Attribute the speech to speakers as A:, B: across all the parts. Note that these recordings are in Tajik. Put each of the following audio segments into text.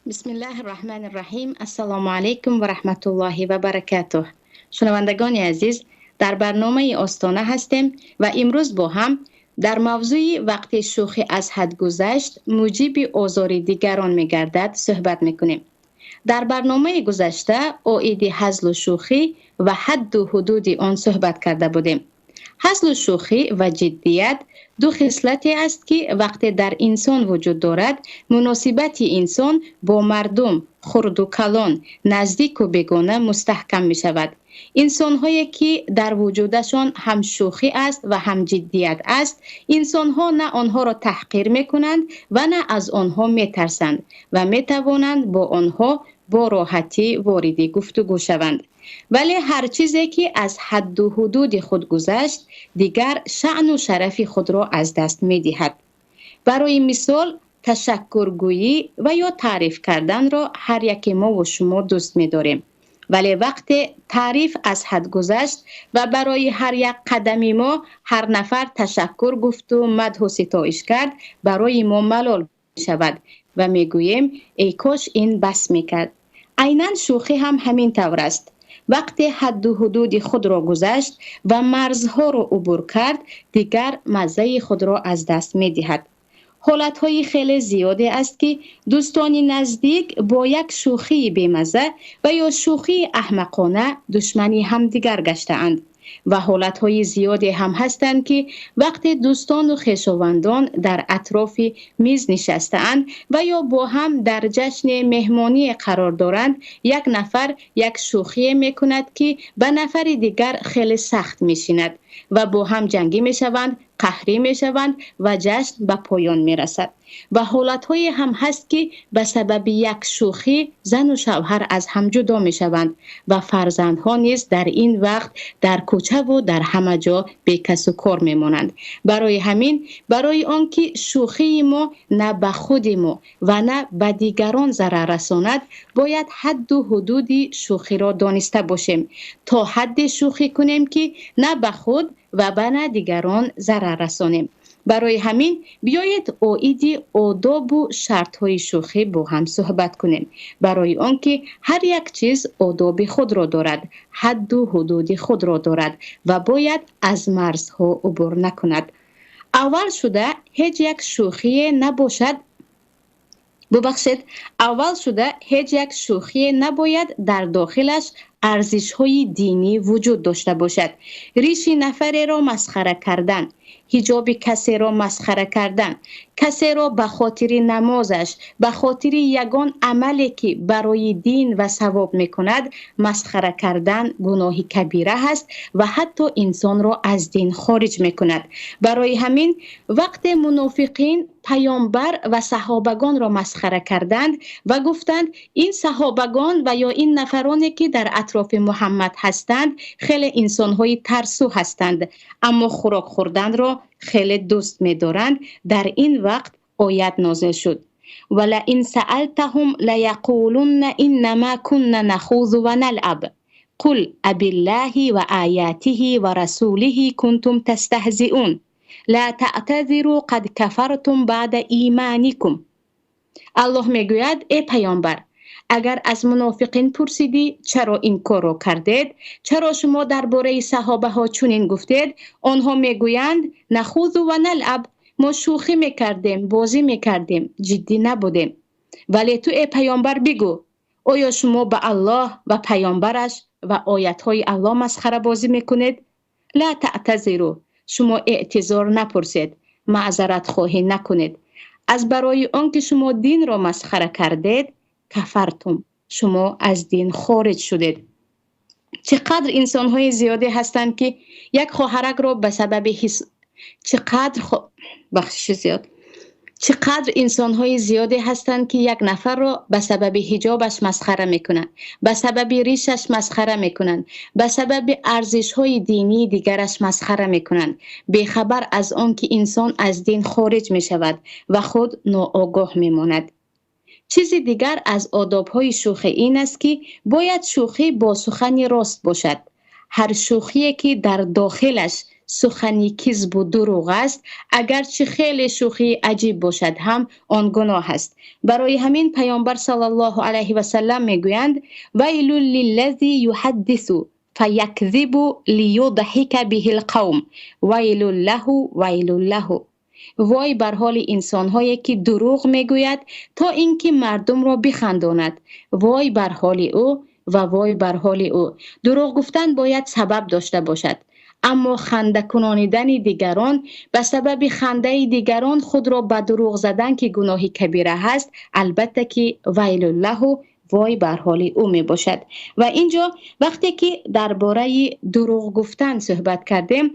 A: Бисмиллаҳи Раҳмани Раҳим. Ассалому алайкум ва раҳматуллоҳи ва баракатуҳ. Шунавандагони азиз, дар барномаи Остона ҳастем ва имрӯз бо ҳам дар мавзӯи вақте шӯхӣ аз ҳад гузашт, муҷиби озори дигарон мегардад суҳбат мекунем. Дар барномаи гузашта оиди ҳазлу шӯхӣ ва ҳадду ҳудуди он суҳбат карда будем. Ҳазлу шӯхӣ ва ҷиддият ду хислате аст, ки вақте дар инсон вуҷуд дорад, муносибати инсон бо мардум, хурду калон, наздику бегона мустаҳкам мешавад. Инсонҳое ки дар вуҷудашон ҳам шӯхӣ аст ва ҳам ҷиддият аст, инсонҳо на онҳоро таҳқир мекунанд ва на аз онҳо метарсанд ва метавонанд бо онҳо бо роҳатӣ вориди гуфтугӯ шаванд. Вале ҳар чизе ки аз ҳадду ҳудуди худ гузашт, дигар шаъну шарафи худро аз даст медиҳад. Барои мисол, ташаккургӯӣ ва ё таъриф карданро ҳар яке мову шумо дӯст медорем. Вале вақте таъриф аз ҳад гузашт ва барои ҳар як қадами мо ҳар нафар ташаккур гуфту мадҳу ситоиш кард, барои мо малол мешавад ва мегӯем: эй кош ин бас мекард. Айнан шӯхӣ ҳам ҳамин тавр аст. Вақте ҳадду ҳудуди худро гузашт ва марзҳоро убур кард, дигар маззаи худро аз даст медиҳад. Ҳолатҳои хеле зиёде аст, ки дӯстони наздик бо як шӯхии бемазза ва ё шӯхии аҳмақона душмани ҳамдигар гаштаанд. Ва ҳолатҳои зиёде ҳам ҳастанд, ки вақте дӯстону хешовандон дар атрофи миз нишастаанд ва ё бо ҳам дар ҷашни меҳмонӣ қарор доранд, як нафар як шӯхие мекунад, ки ба нафари дигар хеле сахт мешинад ва бо ҳам ҷангӣ мешаванд, қаҳрӣ мешаванд ва ҷашн ба поён мерасад. Ва ҳолатҳое ҳам ҳаст, ки ба сабаби як шӯхӣ зану шавҳар аз ҳам ҷудо мешаванд ва фарзандҳо низ дар ин вақт дар кӯчаву дар ҳама ҷо бекасу кор мемонанд. Барои ҳамин, барои он ки шӯхии мо на ба худи мо ва на ба дигарон зарар расонад, бояд ҳадду ҳудуди шӯхиро дониста бошем, то ҳадде шӯхӣ кунем, ки на ба худ ва ба на дигарон зарар расонем. Барои ҳамин биёед оиди одобу шартҳои шӯхӣ бо ҳам суҳбат кунем, барои он ки ҳар як чиз одоби худро дорад, ҳадду ҳудуди худро дорад ва бояд аз марзҳо убур накунад. Аввал шуда ҳеҷ як шӯхие набошад, бубахшед, аввал шуда ҳеҷ як шӯхие набояд дар дохилаш арзишҳои динӣ вуҷуд дошта бошад. Риши нафареро масхара кардан, ҳиҷоби касеро масхара кардан, касеро ба хотири намозаш, ба хотири ягон амале ки барои дин ва савоб мекунад масхара кардан гуноҳи кабира ҳаст ва ҳатто инсонро аз дин хориҷ мекунад. Барои ҳамин вақте мунофиқин паёмбар ва саҳобагонро масхара карданд ва гуфтанд: ин саҳобагон ва ё ин нафароне ки дар атрофи Муҳаммад ҳастанд хеле инсонҳои тарсу ҳастанд, аммо хӯрок хӯрданро хеле дӯст медоранд, дар ин вақт оят нозил шуд: валаин саалтаҳум лаяқулунна иннама кунна нахузу ва налъаб қул абиллаҳи ва оятиҳи ва расулиҳи кунтум тастаҳзиун ла таътазиру қад кафартум баъда иманикум. Аллоҳ мегӯяд: э паёмбар, агар аз мунофиқин пурсидӣ чаро ин корро кардед, чаро шумо дар бораи саҳобаҳо чунин гуфтед, онҳо мегӯянд: нахузу ва налъаб, мо шӯхӣ мекардем, бозӣ мекардем, ҷиддӣ набудем. Вале ту э паёмбар бигӯ: оё шумо ба Аллоҳ ва паёмбараш ва оятҳои Аллоҳ масхарабозӣ мекунед? Ла таътазиру, шумо эътизор напурсед, маъзаратхоҳӣ накунед. Аз барои он ки шумо динро масхара кардед, кафартум, шумо аз дин хориҷ шудед. Чӣ қадр инсонҳои зиёде ҳастанд, ки як хоҳаракро ба сабаби ҳис чӣ қадр бахшиши зиёд, чӣ қадр инсонҳои зиёде ҳастанд, ки як нафарро ба сабаби ҳиҷобаш масхара мекунанд, ба сабаби ришаш масхара мекунанд, ба сабаби арзишҳои динии дигараш масхара мекунанд, бехабар аз он ки инсон аз дин хориҷ мешавад ва худ ноогоҳ мемонад. Чизи дигар аз одобҳои шӯхӣ ин аст, ки бояд шӯхӣ бо сухани рост бошад. Ҳар шӯхие ки дар дохилаш сухани кизбу дурӯғ аст, агарчи хеле шӯхии аҷиб бошад ҳам, он гуноҳ аст. Барои ҳамин Паёмбар саллаллоҳу алайҳи васаллам мегӯянд: вайлун лиллази юҳаддису фаякзибу лиюдҳика биҳил қавм, вайлун лаҳу вайлун лаҳу. Вой бар ҳоли инсонҳое ки дурӯғ мегӯяд то инки мардумро бихандонад. Вой бар ҳоли ӯ ва вой бар ҳоли ӯ. Дурӯғ гуфтан бояд сабаб дошта бошад, аммо ханда кунонидани дигарон ба сабаби хандаи дигарон худро ба дурӯғ задан, ки гуноҳи кабира ҳаст, албатта ки вайлун лаҳу, вой бар ҳоли ӯ мебошад. Ва инҷо вақте ки дар бораи дурӯғ гуфтан суҳбат кардем,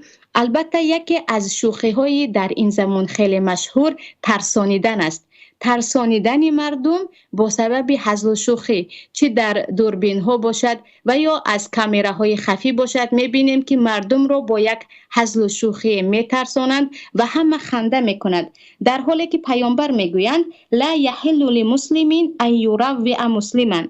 A: албатта яке аз шӯхиҳои дар ин замон хеле машҳур тарсонидан аст. Тарсонидани мардум бо сабаби ҳазлу шӯхӣ, чӣ дар дурбинҳо бошад ва ё аз камераҳои хафӣ бошад, мебинем ки мардумро бо як ҳазлу шӯхӣ метарсонанд ва ҳама ханда мекунад. Дар ҳоле ки Паёмбар мегӯянд: ла яҳиллу лимуслимин ан юраввиа муслиман.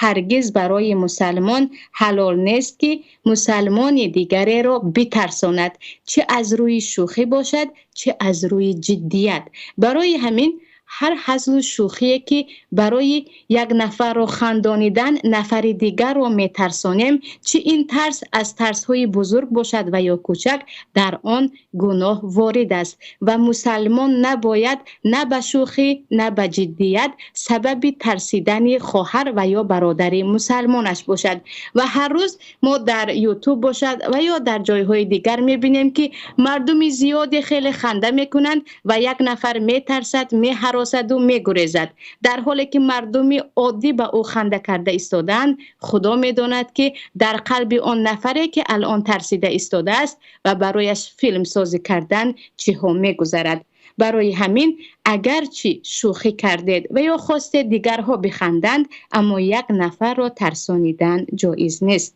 A: Ҳаргиз барои мусалмон ҳалол нест ки мусалмони дигареро битарсонад, чӣ аз рӯи шӯхӣ бошад, чӣ аз рӯи ҷиддият. Барои ҳамин ҳар ҳазлу шӯхие ки барои як нафарро хандонидан нафари дигарро метарсонем, чӣ ин тарс аз тарсҳои бузург бошад ва ё кӯчак, дар он гуноҳ ворид аст ва мусалмон набояд на ба шӯхӣ, на ба ҷиддият сабаби тарсидани хоҳар ва ё бародари мусалмонаш бошад. Ва ҳар рӯз мо дар Ютуб бошад ва ё дар ҷойҳои дигар мебинем ки мардуми зиёде хеле ханда мекунанд ва як нафар метарсад, меҳаросаду мегурезад, дар ҳоле ки мардуми оддӣ ба ӯ ханда карда истодаанд. Худо медонад ки дар қалби он нафаре ки алон тарсида истодааст ва барояш филмсозӣ кардан чиҳо мегузарад. Барои ҳамин агарчи шӯхӣ кардед ва ё хостед дигарҳо биханданд, аммо як нафарро тарсонидан ҷоиз нест.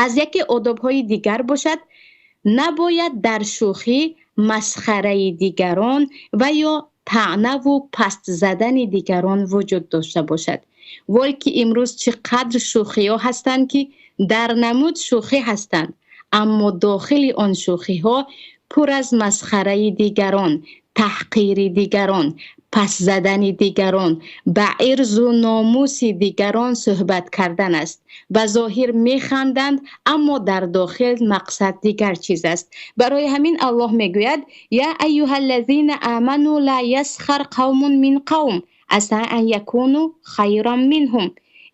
A: Аз яке одобҳои дигар бошад, набояд дар шӯхӣ масхараи дигарон ва ё таънаву паст задани дигарон вуҷуд дошта бошад. Вой ки имрӯз чӣ қадр шӯхиҳо ҳастанд ки дар намуд шӯхӣ ҳастанд, аммо дохили он шӯхиҳо пур аз масхараи дигарон, таҳқири дигарон, пас задани дигарон, ба ирзу номуси дигарон суҳбат кардан аст. Ба зоҳир механданд, аммо дар дохил мақсад дигар чиз аст. Барои ҳамин Аллоҳ мегӯяд: я айюҳаллазина аману ла ясхар қавмун мин қавм аса ан якуну хайран минҳум.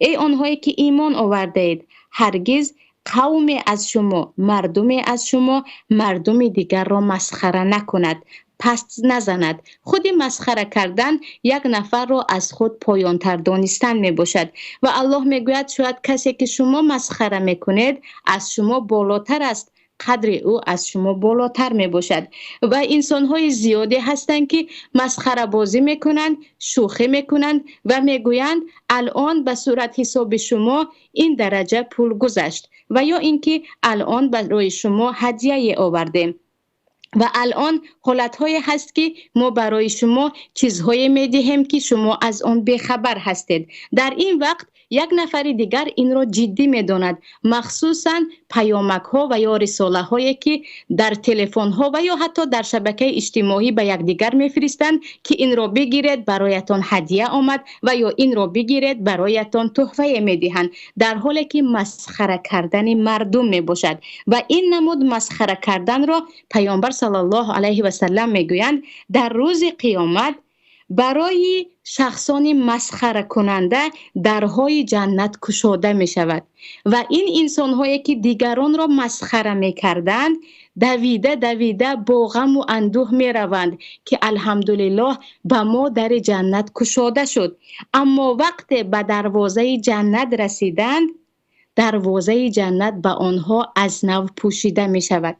A: Эй онҳое ки имон овардаед, ҳаргиз қавме аз шумо, мардуме аз шумо мардуми дигарро масхара накунад, паст назанад. Худи масхара кардан як нафарро аз худ поёнтар донистан мебошад. Ва Аллоҳ мегӯяд, шояд касе ки шумо масхара мекунед аз шумо болотар аст, қадри ӯ аз шумо болотар мебошад. Ва инсонҳои зиёде ҳастанд ки масхарабозӣ мекунанд, шӯхӣ мекунанд ва мегӯянд алон ба сурат ҳисоби шумо ин дараҷа пул гузашт ва ё инки алон барои шумо ҳадияе овардем. Ва алон ҳолатҳое ҳаст ки мо барои шумо чизҳое медиҳем ки шумо аз он бехабар ҳастед. Дар ин вақт як нафари дигар инро ҷиддӣ медонад, махсусан паёмакҳо ва ё рисолаҳое ки дар телефонҳо ва ё ҳатто дар шабакаи иҷтимоӣ ба якдигар мефиристанд ки инро бигиред, бароятон ҳадия омад, ва ё инро бигиред, бароятон туҳфае медиҳанд, дар ҳоле ки масхара кардани мардум мебошад. Ва ин намуд масхара карданро Паёмбар саллаллоҳу алайҳи васаллам мегӯянд, дар рӯзи қиёмат барои шахсони масхаракунанда дарҳои ҷаннат кушода мешавад. Ва ин инсонҳое ки дигаронро масхара мекарданд, давида давида бо ғаму андӯҳ мераванд ки алҳамдулиллоҳ ба мо дари ҷаннат кушода шуд. Аммо вақте ба дарвозаи ҷаннат расиданд, дарвозаи ҷаннат ба онҳо аз нав пӯшида мешавад.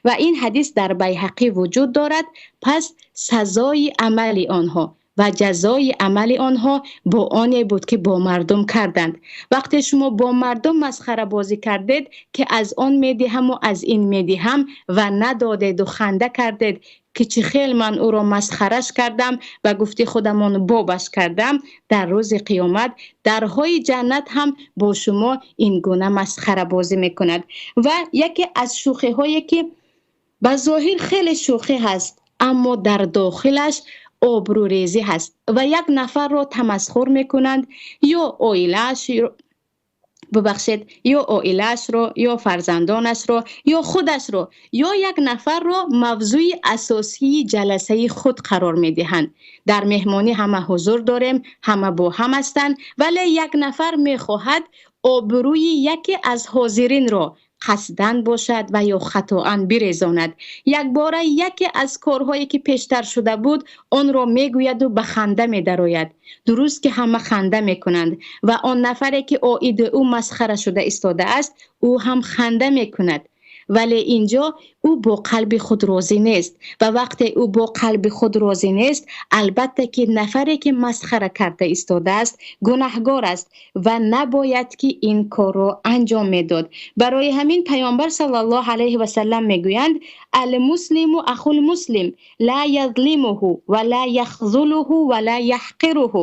A: Ва ин ҳадис дар Байҳақӣ вуҷуд дорад. Пас сазои амали онҳо ва ҷазои амали онҳо бо оне буд ки бо мардум карданд. Вақте шумо бо мардум масхарабозӣ кардед ки аз он медиҳаму аз ин медиҳам ва надодеду ханда кардед ки чӣ хел ман ӯро масхараш кардам ва гуфти худамон бобаш кардам, дар рӯзи қиёмат дарҳои ҷаннат ҳам бо шумо ин гуна масхарабозӣ мекунад. Ва яке аз шӯхиҳое ки Ба зоҳир хеле шӯхӣ ҳаст, аммо дар дохилаш обрӯрезӣ ҳаст ва як нафарро тамасхур мекунанд, ё оилааш, бубахшед, ё оилаашро, ё фарзандонашро, ё худашро, ё як нафарро мавзӯи асосии ҷаласаи худ қарор медиҳанд. Дар меҳмонӣ ҳама ҳузур дорем, ҳама бо ҳам ҳастанд, вале як нафар мехоҳад обрӯи яке аз ҳозиринро қасдан бошад ва ё хатоан бирезонад. Якбора яке аз корҳое ки пештар шуда буд, онро мегӯяду ба ханда медарояд. Дуруст ки ҳама ханда мекунанд ва он нафаре ки оиди ӯ масхара шуда истодааст, ӯ ҳам ханда мекунад. Вале инҷо ӯ бо қалби худ розӣ нест ва вақте ӯ бо қалби худ розӣ нест, албатта ки нафаре ки масхара карда истодааст гунаҳгор аст ва набояд ки ин корро анҷом медод. Барои ҳамин Паёмбар саллаллоҳу алайҳи васаллам мегӯянд: алмуслиму ахул муслим ла язлимуҳу ва ла яхзулуҳу ва ла яҳқируҳу.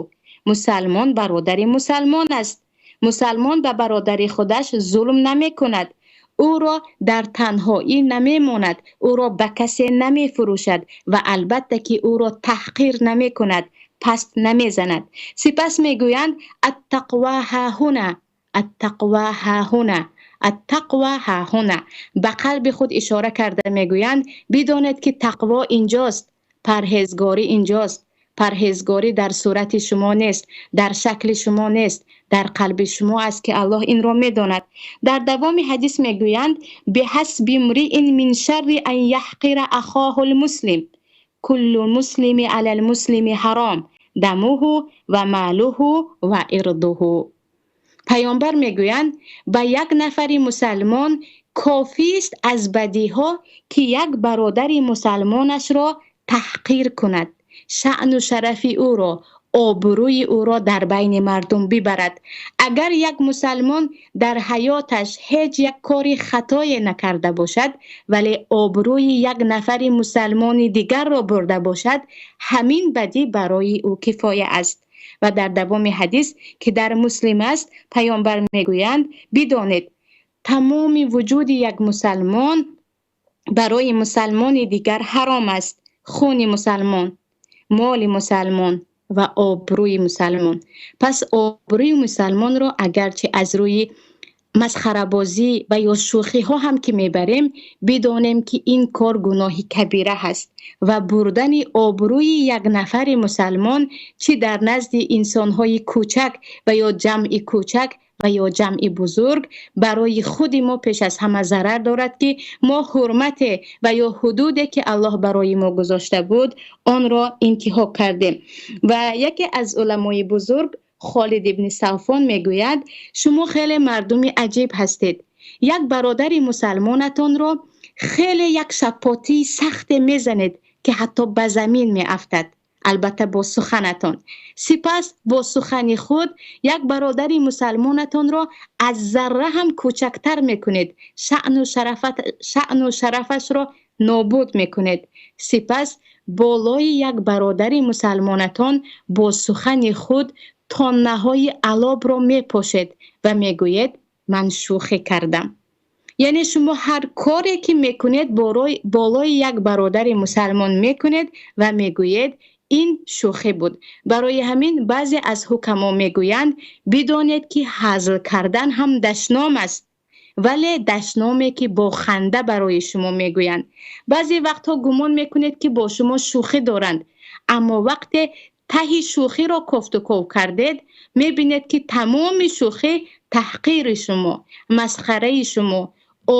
A: Мусалмон бародари мусалмон аст. Мусалмон ба бародари худаш зулм намекунад, ӯро дар танҳоӣ намемонад, ӯро ба касе намефурӯшад ва албатта ки ӯро таҳқир намекунад, паст намезанад. Сипас мегӯянд: аттақва ҳаҳуна, аттақва ҳаҳуна, аттақва ҳаҳуна. Ба қалби худ ишора карда мегӯянд: бидонед ки тақво инҷост, парҳезгорӣ инҷост. Парҳезгорӣ дар сурати шумо нест, дар шакли шумо нест, дар қалби шумо аст ки Аллоҳ инро медонад. Дар давоми ҳадис мегӯянд: биҳасби мриин мин шарри ан яҳқира ахоҳул муслим, куллу муслими алал муслими ҳаром, дамуҳу ва малуҳу ва ирдуҳу. Паёмбар мегӯянд: ба як нафари мусалмон кофист аз бадиҳо ки як бародари мусалмонашро таҳқир кунад, шаъну шарафи ӯро, обрӯи ӯро дар байни мардум бибарад. Агар як мусалмон дар ҳаёташ ҳеҷ як кори хатое накарда бошад, вале обрӯи як нафари мусалмони дигарро бурда бошад, ҳамин бадӣ барои ӯ кифоя аст. Ва дар давоми ҳадис ки дар Муслим аст, Паёмбар мегӯянд: бидонед тамоми вуҷуди як мусалмон барои мусалмони дигар ҳаром аст. Хуни мусалмон, моли мусалмон ва обрӯи мусалмон. Пас обрӯи мусалмонро агарчи аз рӯи масхарабозӣ ва ё шӯхиҳо ҳам ки мебарем, бидонем ки ин кор гуноҳи кабира ҳаст ва бурдани обрӯи як нафари мусалмон чӣ дар назди инсонҳои кӯчак ва ё ҷамъи кӯчак ва ё ҷамъи бузург барои худи мо пеш аз ҳама зарар дорад, ки мо ҳурмате ва ё ҳудуде ки Аллоҳ барои мо гузошта буд, онро интиҳо кардем. Ва яке аз уламои бузург Холид ибни Савфон мегӯяд: шумо хеле мардуми аҷиб ҳастед. Як бародари мусалмонатонро хеле як шапотии сахте мезанед ки ҳатто ба замин меафтад, албатта бо суханатон. Сипас бо сухани худ як бародари мусалмонатонро аз зарра ҳам кӯчактар мекунед, шаъну шарафашро нобуд мекунед. Сипас болои як бародари мусалмонатон бо сухани худ тоннаҳои алобро мепошед ва мегӯед: ман шӯхӣ кардам. Яъне шумо ҳар коре ки мекунед болои як бародари мусалмон мекунед ва мегӯед ин шӯхӣ буд. Барои ҳамин баъзе аз ҳукамо мегӯянд: бидонед ки ҳазл кардан ҳам дашном аст, вале дашноме ки бо ханда барои шумо мегӯянд. Баъзе вақтҳо гумон мекунед ки бо шумо шӯхӣ доранд, аммо вақте таҳи шӯхиро кофтуков кардед, мебинед ки тамоми шӯхӣ таҳқири шумо, масхараи шумо,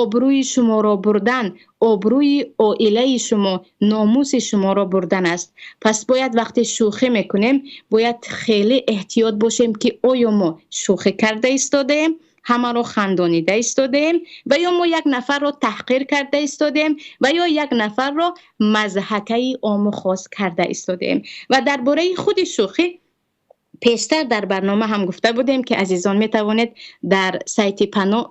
A: обрӯи шуморо бурдан, обрӯи оилаи шумо, номуси шуморо бурдан аст. Пас бояд вақте шӯхӣ мекунем, бояд хеле эҳтиёт бошем ки оё мо шӯхӣ карда истодаем, ҳамаро хандонида истодаем ва ё мо як нафарро таҳқир карда истодаем ва ё як нафарро мазҳакаи ому хос карда истодаем. Ва дар бораи худи шӯхӣ пештар дар барнома ҳам гуфта будем ки азизон метавонед дар сайти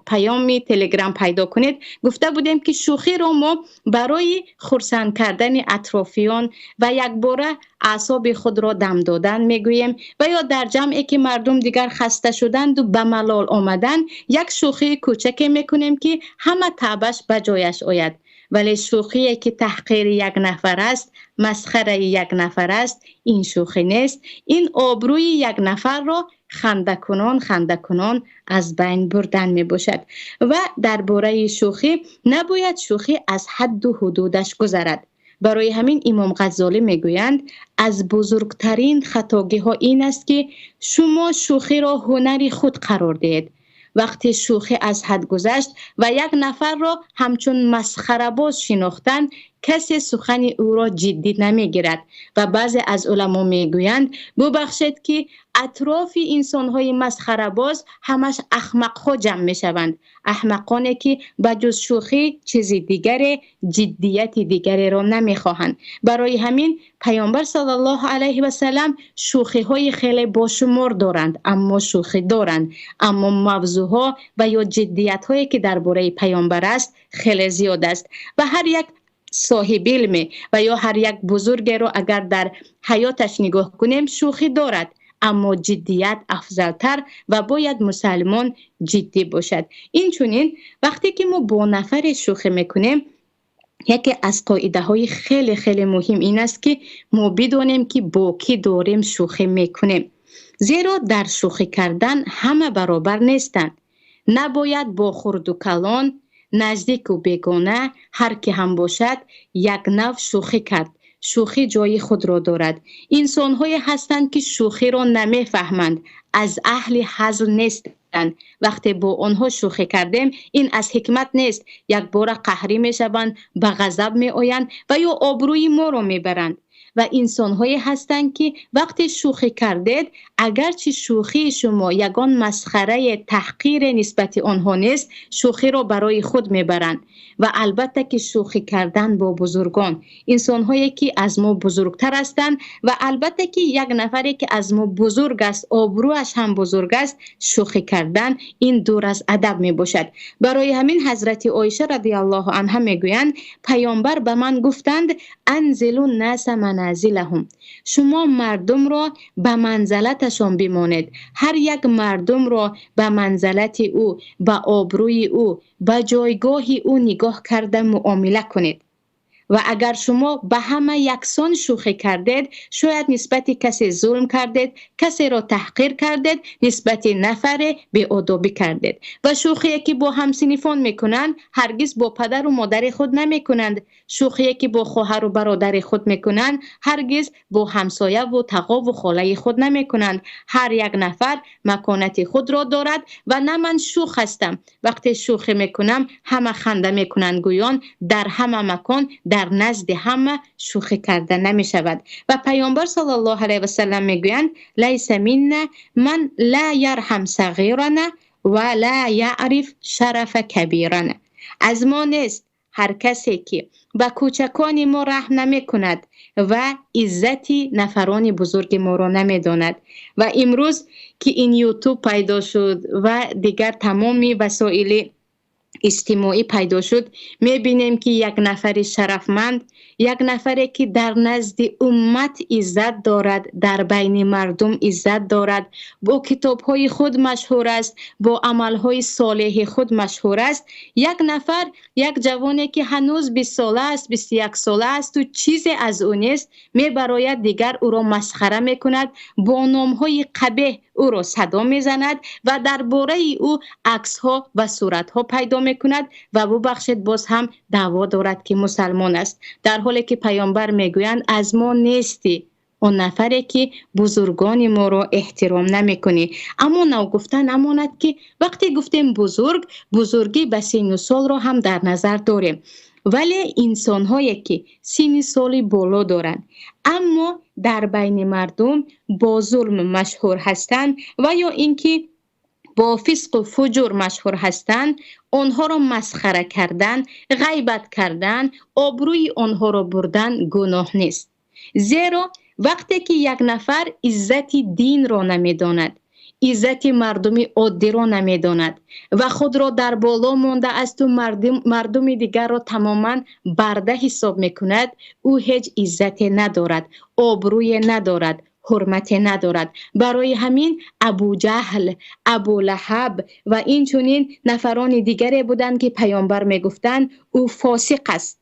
A: паёми Телеграм пайдо кунед. Гуфта будем ки шӯхиро мо барои хурсанд кардани атрофиён ва якбора аъсоби худро дам додан мегӯем ва ё дар ҷамъе ки мардум дигар хаста шуданду ба малол омаданд, як шӯхии кӯчаке мекунем ки ҳама таъбаш ба ҷояш ояд. Вале шӯхие ки таҳқири як нафар аст, масхараи як нафар аст, ин шӯхӣ нест. Ин обрӯи як нафарро хандакунон хандакунон аз байн бурдан мебошад. Ва дар бораи шӯхӣ набояд шӯхӣ аз ҳадду ҳудудаш гузарад. Барои ҳамин Имом Ғаззолӣ мегӯянд, аз бузургтарин хатогиҳо ин аст ки шумо шӯхиро ҳунари худ қарор диҳед. Вақте шӯхӣ аз ҳад гузашт ва як нафарро ҳамчун масхарабоз шинохтан, касе сухани ӯро ҷиддӣ намегирад. Ва баъзе аз уламо мегӯянд, бубахшед ки атрофи инсонҳои масхарабоз ҳамаш аҳмақҳо ҷамъ мешаванд. Аҳмақоне ки ба ҷуз шӯхӣ чизи дигаре, ҷиддияти дигареро намехоҳанд. Барои ҳамин Паёмбар саллаллоҳу алайҳи васаллам шӯхиҳои хеле бошумор доранд, аммо шӯхӣ доранд. Аммо мавзӯъҳо ва ё ҷиддиятҳое ки дар бораи Паёмбар аст хеле зиёд аст. Ва ҳар як соҳиби илме ва ё ҳар як бузургеро агар дар ҳаёташ нигоҳ кунем, шӯхӣ дорад, аммо ҷиддият афзалтар ва бояд мусалмон ҷиддӣ бошад. Инчунин вақте ки мо бо нафаре шӯхӣ мекунем, яке аз қоидаҳои хеле хеле муҳим ин аст ки мо бидонем ки бо кӣ дорем шӯхӣ мекунем. Зеро дар шӯхӣ кардан ҳама баробар нестанд. Набояд бо хурду калон, наздику бегона, ҳар ки ҳам бошад, як нав шӯхӣ кард. Шӯхӣ ҷои худро дорад. Инсонҳое ҳастанд ки шӯхиро намефаҳманд, аз аҳли ҳазл нестанд. Вақте бо онҳо шӯхӣ кардем, ин аз ҳикмат нест. Якбора қаҳрӣ мешаванд, ба ғазаб меоянд ва ё обрӯи моро мебаранд. Ва инсонҳое ҳастанд ки вақте шӯхӣ кардед, агарчи шӯхии шумо ягон масхараи таҳқире нисбати онҳо нест, шӯхиро барои худ мебаранд. Ва албатта ки шӯхӣ кардан бо бузургон, инсонҳое ки аз мо бузургтар ҳастанд, ва албатта ки як нафаре ки аз мо бузург аст, обрӯяш ҳам бузург аст, шӯхӣ кардан ин дур аз адаб мебошад. Барои ҳамин Ҳазрати Оиша радиаллоҳу анҳа мегӯянд, Паёмбар ба ман гуфтанд, анзилу наса маназилаҳум, шумо мардумро ба манзалаташон бимонед. Ҳар як мардумро ба манзалати ӯ, ба обрӯи ӯ, ба ҷойгоҳи ӯ нигоҳ карда муомила кунед. Ва агар шумо ба ҳама яксон шӯхӣ кардед, шояд нисбати касе зулм кардед, касеро таҳқир кардед, нисбати нафаре беодобӣ кардед. Ва шӯхие ки бо ҳамсинифон мекунанд, ҳаргиз бо падару модари худ намекунанд. Шӯхие ки бо хоҳару бародари худ мекунанд, ҳаргиз бо ҳамсояву тағову холаи худ намекунанд. Ҳар як нафар маконати худро дорад ва на ман шӯх ҳастам. Вақте шӯхӣ мекунам, ҳама ханда мекунанд, гӯён дар ҳама макон, дар назди ҳама шӯхӣ карда намешавад. Ва Паёмбар саллаллоҳу алайҳи васаллам мегӯянд, лайса минна ман ла ярҳам сағирана ва ла яъриф шарафа кабирана. Аз мо нест ҳар касе ки ба кӯчакони мо раҳм намекунад ва иззати нафарони бузурги моро намедонад. Ва имрӯз ки ин ютуб пайдо шуд ва дигар тамоми васоили иҷтимоӣ пайдо шуд, мебинем ки як нафари шарафманд, як нафаре ки дар назди уммат иззат дорад, дар байни мардум иззат дорад, бо китобҳои худ машҳур аст, бо амалҳои солеҳи худ машҳур аст, як нафар, як ҷавоне ки ҳанӯз 20 сола аст, 21 сола аст ва чизе аз ӯ нест, мебарояд, дигар ӯро масхара мекунад, бо номҳои қабеҳ ӯро садо мезанад ва дар бораи ӯ аксҳо ва суратҳо пайдо мекунад ва бубахшед, боз ҳам даъво дорад ки мусалмон аст. Дар ҳоле ки Паёмбар мегӯянд, аз мо нестӣ он нафаре ки бузургони моро эҳтиром намекунӣ. Аммо ногуфта намонад ки вақте гуфтем бузург, бузургӣ ба синну солро ҳам дар назар дорем. Вале инсонҳое ки синни соли боло доранд, аммо дар байни мардум бо зулм машҳур ҳастанд ва ё ин ки бо фисқу фуҷур машҳур ҳастанд, онҳоро масхара кардан, ғайбат кардан, обрӯи онҳоро бурдан гуноҳ нест. Зеро вақте ки як нафар иззати динро намедонад, иззати мардуми оддиро намедонад ва худро дар боло монда асту мардуми дигарро тамоман барда ҳисоб мекунад, ӯ ҳеҷ иззате надорад, обрӯе надорад, ҳурмате надорад. Барои ҳамин Абу Ҷаҳл, Абу Лаҳаб ва инчунин нафарони дигаре буданд, ки паёмбар мегуфтанд ӯ фосиқ аст.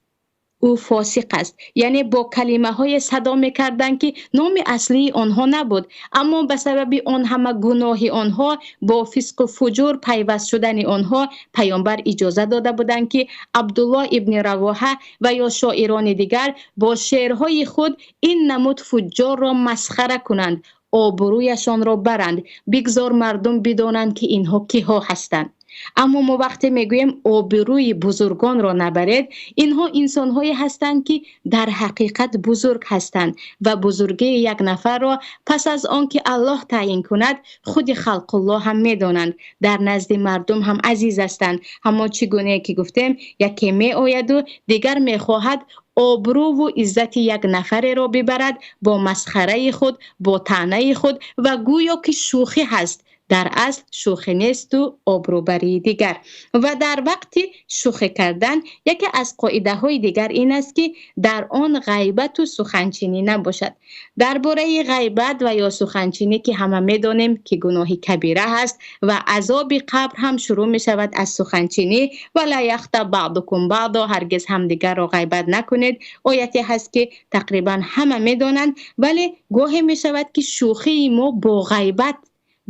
A: Ӯ фосиқ аст. Яъне бо калимаҳое садо мекарданд, ки номи аслии онҳо набуд, аммо ба сабаби он ҳама гуноҳи онҳо, бо фисқу фуҷур пайваст шудани онҳо, паёмбар иҷоза дода буданд, ки Абдуллоҳ ибни Равоҳа ва ё шоирони дигар бо шеърҳои худ ин намуд фуҷҷорро масхара кунанд, обрӯяшонро баранд, бигзор мардум бидонанд, ки инҳо киҳо ҳастанд. Аммо мо вақте мегӯем обрӯи бузургонро набаред, инҳо инсонҳое ҳастанд, ки дар ҳақиқат бузург ҳастанд ва бузургии як нафарро пас аз он ки Аллоҳ таъйин кунад, худи халқуллоҳ ҳам медонанд, дар назди мардум ҳам азиз ҳастанд. Аммо чӣ гуна ки гуфтем, яке меояду дигар мехоҳад обрӯву иззати як нафареро бибарад бо масхараи худ, бо таънаи худ ва гӯё ки шӯхӣ ҳаст. Дар асл шӯхӣ несту обрӯбарии дигар. Ва дар вақти шӯхӣ кардан яке аз қоидаҳои дигар ин аст, ки дар он ғайбату суханчинӣ набошад. Дар бораи ғайбат ва ё суханчинӣ, ки ҳама медонем, ки гуноҳи кабира ҳаст ва азоби қабр ҳам шурӯъ мешавад аз суханчинӣ. Ва ла яхтаб баъдукум баъдо, ҳаргиз ҳамдигарро ғайбат накунед. Ояте ҳаст, ки тақрибан ҳама медонанд, вале гоҳе мешавад, ки шӯхии мо бо ғайбат,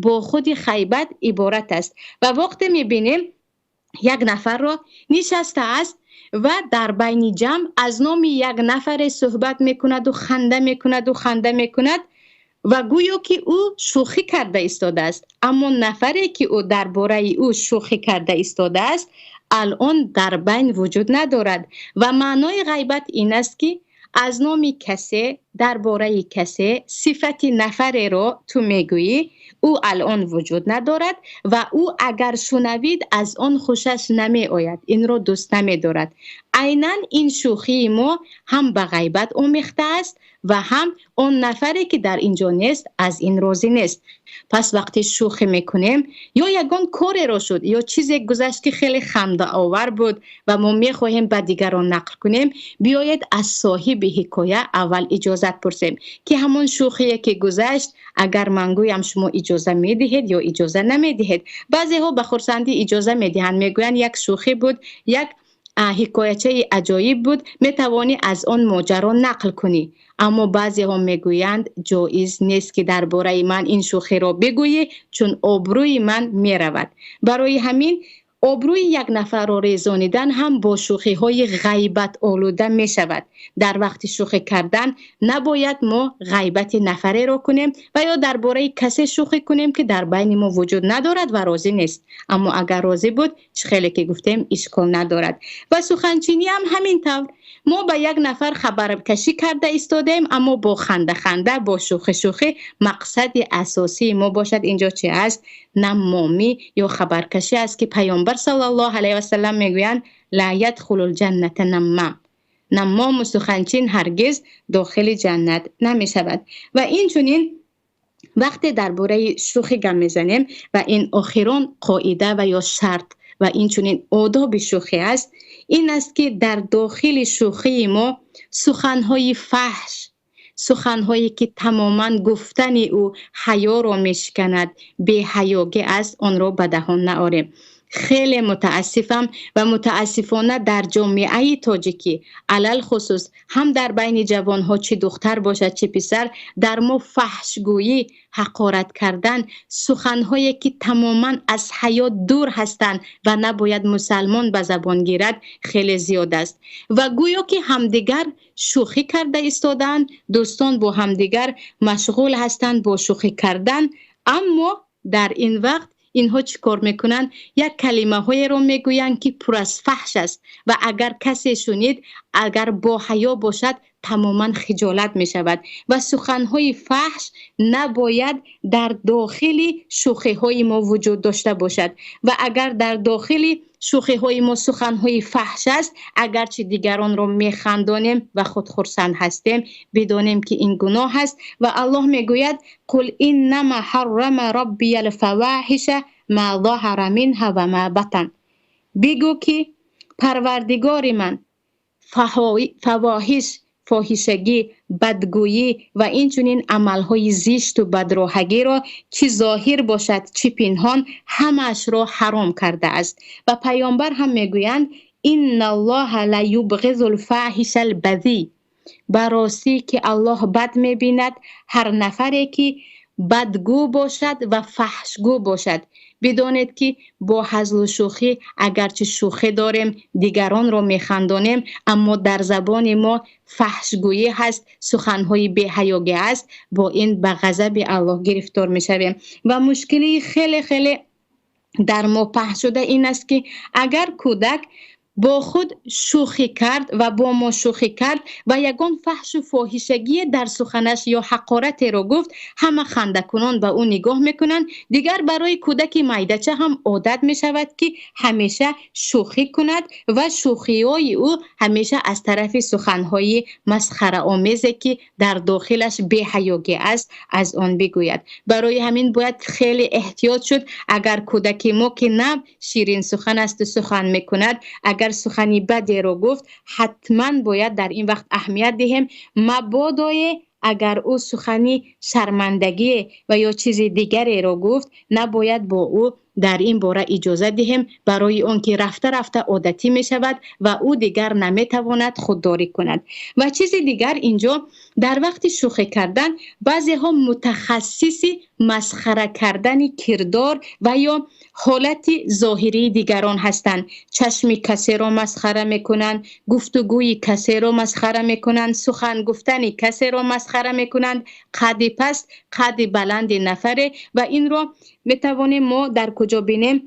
A: бо худи ғайбат иборат аст. Ва вақте мебинем як нафарро нишаста аст ва дар байни ҷамъ аз номи як нафаре суҳбат мекунаду ханда мекунаду ханда мекунад ва гӯё ки ӯ шӯхӣ карда истодааст, аммо нафаре ки ӯ дар бораи ӯ шӯхӣ карда истодааст, алон дар байн вуҷуд надорад. Ва маънои ғайбат ин аст, ки аз номи касе, дар бораи касе сифати нафареро ту мегӯӣ, ӯ алон вуҷуд надорад ва ӯ агар шунавид, аз он хушаш намеояд, инро дӯст намедорад. Айнан ин шӯхии мо ҳам ба ғайбат омехта аст ва ҳам он нафаре ки дар ин ҷо нест, аз ин розӣ нест. Пас вақте шӯхӣ мекунем ё ягон кореро шуд ё чизе гузашт, ки хеле хандаовар буд ва мо мехоҳем ба дигарон нақл кунем, биёед аз соҳиби ҳикоя аввал иҷозат пурсем, ки ҳамон шӯхие ки гузашт, агар ман гӯям, шумо иҷоза медиҳед ё иҷоза намедиҳед? Баъзеҳо ба хурсандӣ иҷоза медиҳанд, мегӯянд як шӯхӣ буд, як ҳикоячаи аҷоиб буд, метавонӣ аз он моҷаро нақл кунӣ. Аммо баъзеҳо мегӯянд ҷоиз нест, ки дар бораи ман ин шӯхиро бигӯӣ, чун обрӯи ман меравад. Барои ҳамин обрӯи як нафарро резонидан ҳам бо шӯхиҳои ғайбатолуда мешавад. Дар вақти шӯхӣ кардан набояд мо ғайбати нафареро кунем ва ё дар бораи касе шӯхӣ кунем, ки дар байни мо вуҷуд надорад ва розӣ нест. Аммо агар розӣ буд, чӣ хеле ки гуфтем, ишкол надорад. Ва суханчинӣ ҳам ҳамин тавр. Мо ба як нафар хабаркашӣ карда истодаем, аммо бо ханда-ханда, бо шӯхӣ-шӯхӣ. Мақсади асосии мо бошад инҷо чи аст? Наммомӣ ё хабаркашӣ аст, ки паёмбар саллаллоҳу алайҳи васаллам мегӯянд: ла ядхулул ҷанната наммам. Наммому суханчин ҳаргиз дохили ҷаннат намешавад. Ва инчунин вақте дар бораи шӯхӣ гап мезанем, ва ин охирон қоида ва ё шарт ва инчунин одоби шӯхӣ аст, ин аст, ки дар дохили шӯхии мо суханҳои фаҳш, суханҳое ки тамоман гуфтани ӯ ҳаёро мешиканад, беҳаёгӣ аст, онро ба даҳон наорем. Хеле мутаассифам ва мутаассифона дар ҷомеаи тоҷикӣ, алалхусус ҳам дар байни ҷавонҳо, чӣ духтар бошад, чӣ писар, дар мо фаҳшгӯӣ, ҳақорат кардан, суханҳое ки тамоман аз ҳаё дур ҳастанд ва набояд мусалмон ба забон гирад, хеле зиёд аст. Ва гӯё ки ҳамдигар шӯхӣ карда истодаанд, дӯстон бо ҳамдигар машғул ҳастанд бо шӯхӣ кардан, аммо дар ин вақт инҳо чӣ кор мекунанд? Як калимаҳоеро мегӯянд, ки пур аз фаҳш аст ва агар касе шунид, агар бо ҳаё бошад, тамоман хиҷолат мешавад. Ва суханҳои фаҳш набояд дар дохили шӯхиҳои мо вуҷуд дошта бошад. Ва агар дар дохили шӯхиҳои мо суханҳои фаҳш аст, агарчи дигаронро механдонем ва худ хурсанд ҳастем, бидонем, ки ин гуноҳ аст. Ва Аллоҳ мегӯяд: қул иннама ҳаррама роббия алфавоҳиша ма заҳара минҳа ва ма батан. Бигӯ, ки Парвардигори ман фавоҳиш, фоҳишагӣ, бадгӯӣ ва инчунин амалҳои зишту бадроҳагиро, чӣ зоҳир бошад, чӣ пинҳон, ҳамаашро ҳаром кардааст. Ва паёмбар ҳам мегӯянд: инналлоҳа ла юбғизул фоҳишал базӣ. Ба ростӣ ки Аллоҳ бад мебинад ҳар нафаре ки бадгӯ бошад ва фаҳшгӯ бошад. Бидонед ки бо ҳазлу шӯхӣ, агарчи шӯхӣ дорем, дигаронро механдонем, аммо дар забони мо фаҳшгӯӣ ҳаст, суханҳои беҳаёгӣ аст, бо ин ба ғазаби Аллоҳ гирифтор мешавем. Ва мушкилии хеле хеле дар мо паҳн шуда ин аст ки агар кӯдак бо худ шӯхӣ кард ва бо мо шӯхӣ кард ва ягон фаҳшу фоҳишагие дар суханаш ё ҳақоратеро гуфт, ҳама хандакунон ба ӯ нигоҳ мекунанд. Дигар барои кӯдаки майдача ҳам одат мешавад ки ҳамеша шӯхӣ кунад ва шӯхиҳои ӯ ҳамеша аз тарафи суханҳои масхараомезе ки дар дохилаш беҳаёгӣ аст, аз он бигӯяд. Барои ҳамин бояд хеле эҳтиёт шуд. Агар кӯдаки мо ки нав ширин сухан асту сухан мекунад, агар сухани бадеро гуфт, ҳатман бояд дар ин вақт аҳамият диҳем. Мабодое агар ӯ сухани шармандагие ва ё чизи дигареро гуфт, набояд бо ӯ дар ин бора иҷоза диҳем, барои он ки рафта рафта одатӣ мешавад ва ӯ дигар наметавонад худдорӣ кунад. Ва чизи дигар инҷо дар вақти шӯхӣ кардан баъзеҳо мутахассиси масхара кардани кирдор ва ё ҳолати зоҳирии дигарон ҳастанд. Чашми касеро масхара мекунанд, гуфтугӯи касеро масхара мекунанд, сухан гуфтани касеро масхара мекунанд, қадди паст, қадди баланди нафаре. Ва инро метавонем мо дар куҷо бинем?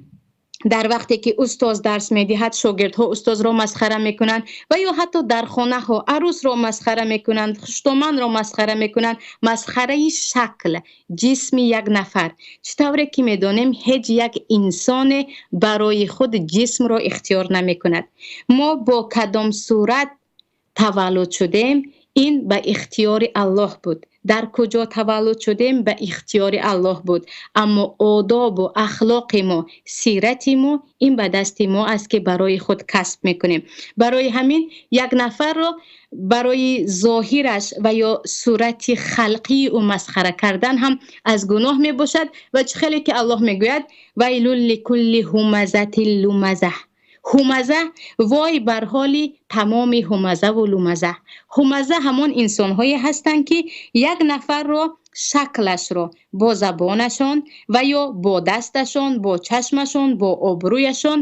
A: Дар вақте ки устоз дарс медиҳад, шогирдҳо устозро масхара мекунанд ва ё ҳатто дар хонаҳо арӯсро масхара мекунанд, хуштоманро масхара мекунанд. Масхараи шакл, ҷисми як нафар. Чӣ тавре ки медонем, ҳеҷ як инсоне барои худ ҷисмро ихтиёр намекунад. Мо бо кадом сурат таваллуд шудем, ин ба ихтиёри Аллоҳ буд. Дар куҷо таваллуд шудем, ба ихтиёри Аллоҳ буд. Аммо одобу ахлоқи мо, сирати мо, ин ба дасти мо аст ки барои худ касб мекунем. Барои ҳамин як нафарро барои зоҳираш ва ё сурати халқии ӯ масхара кардан ҳам аз гуноҳ мебошад. Ва чӣ хеле ки Аллоҳ мегӯяд: вайлул ликулли ҳумазатил лумаза. Ҳумаза, вой бар ҳоли тамоми ҳумазаву лумаза. Ҳумаза ҳамон инсонҳое ҳастанд ки як нафарро шаклашро бо забонашон ва ё бо дасташон, бо чашмашон, бо обрӯяшон,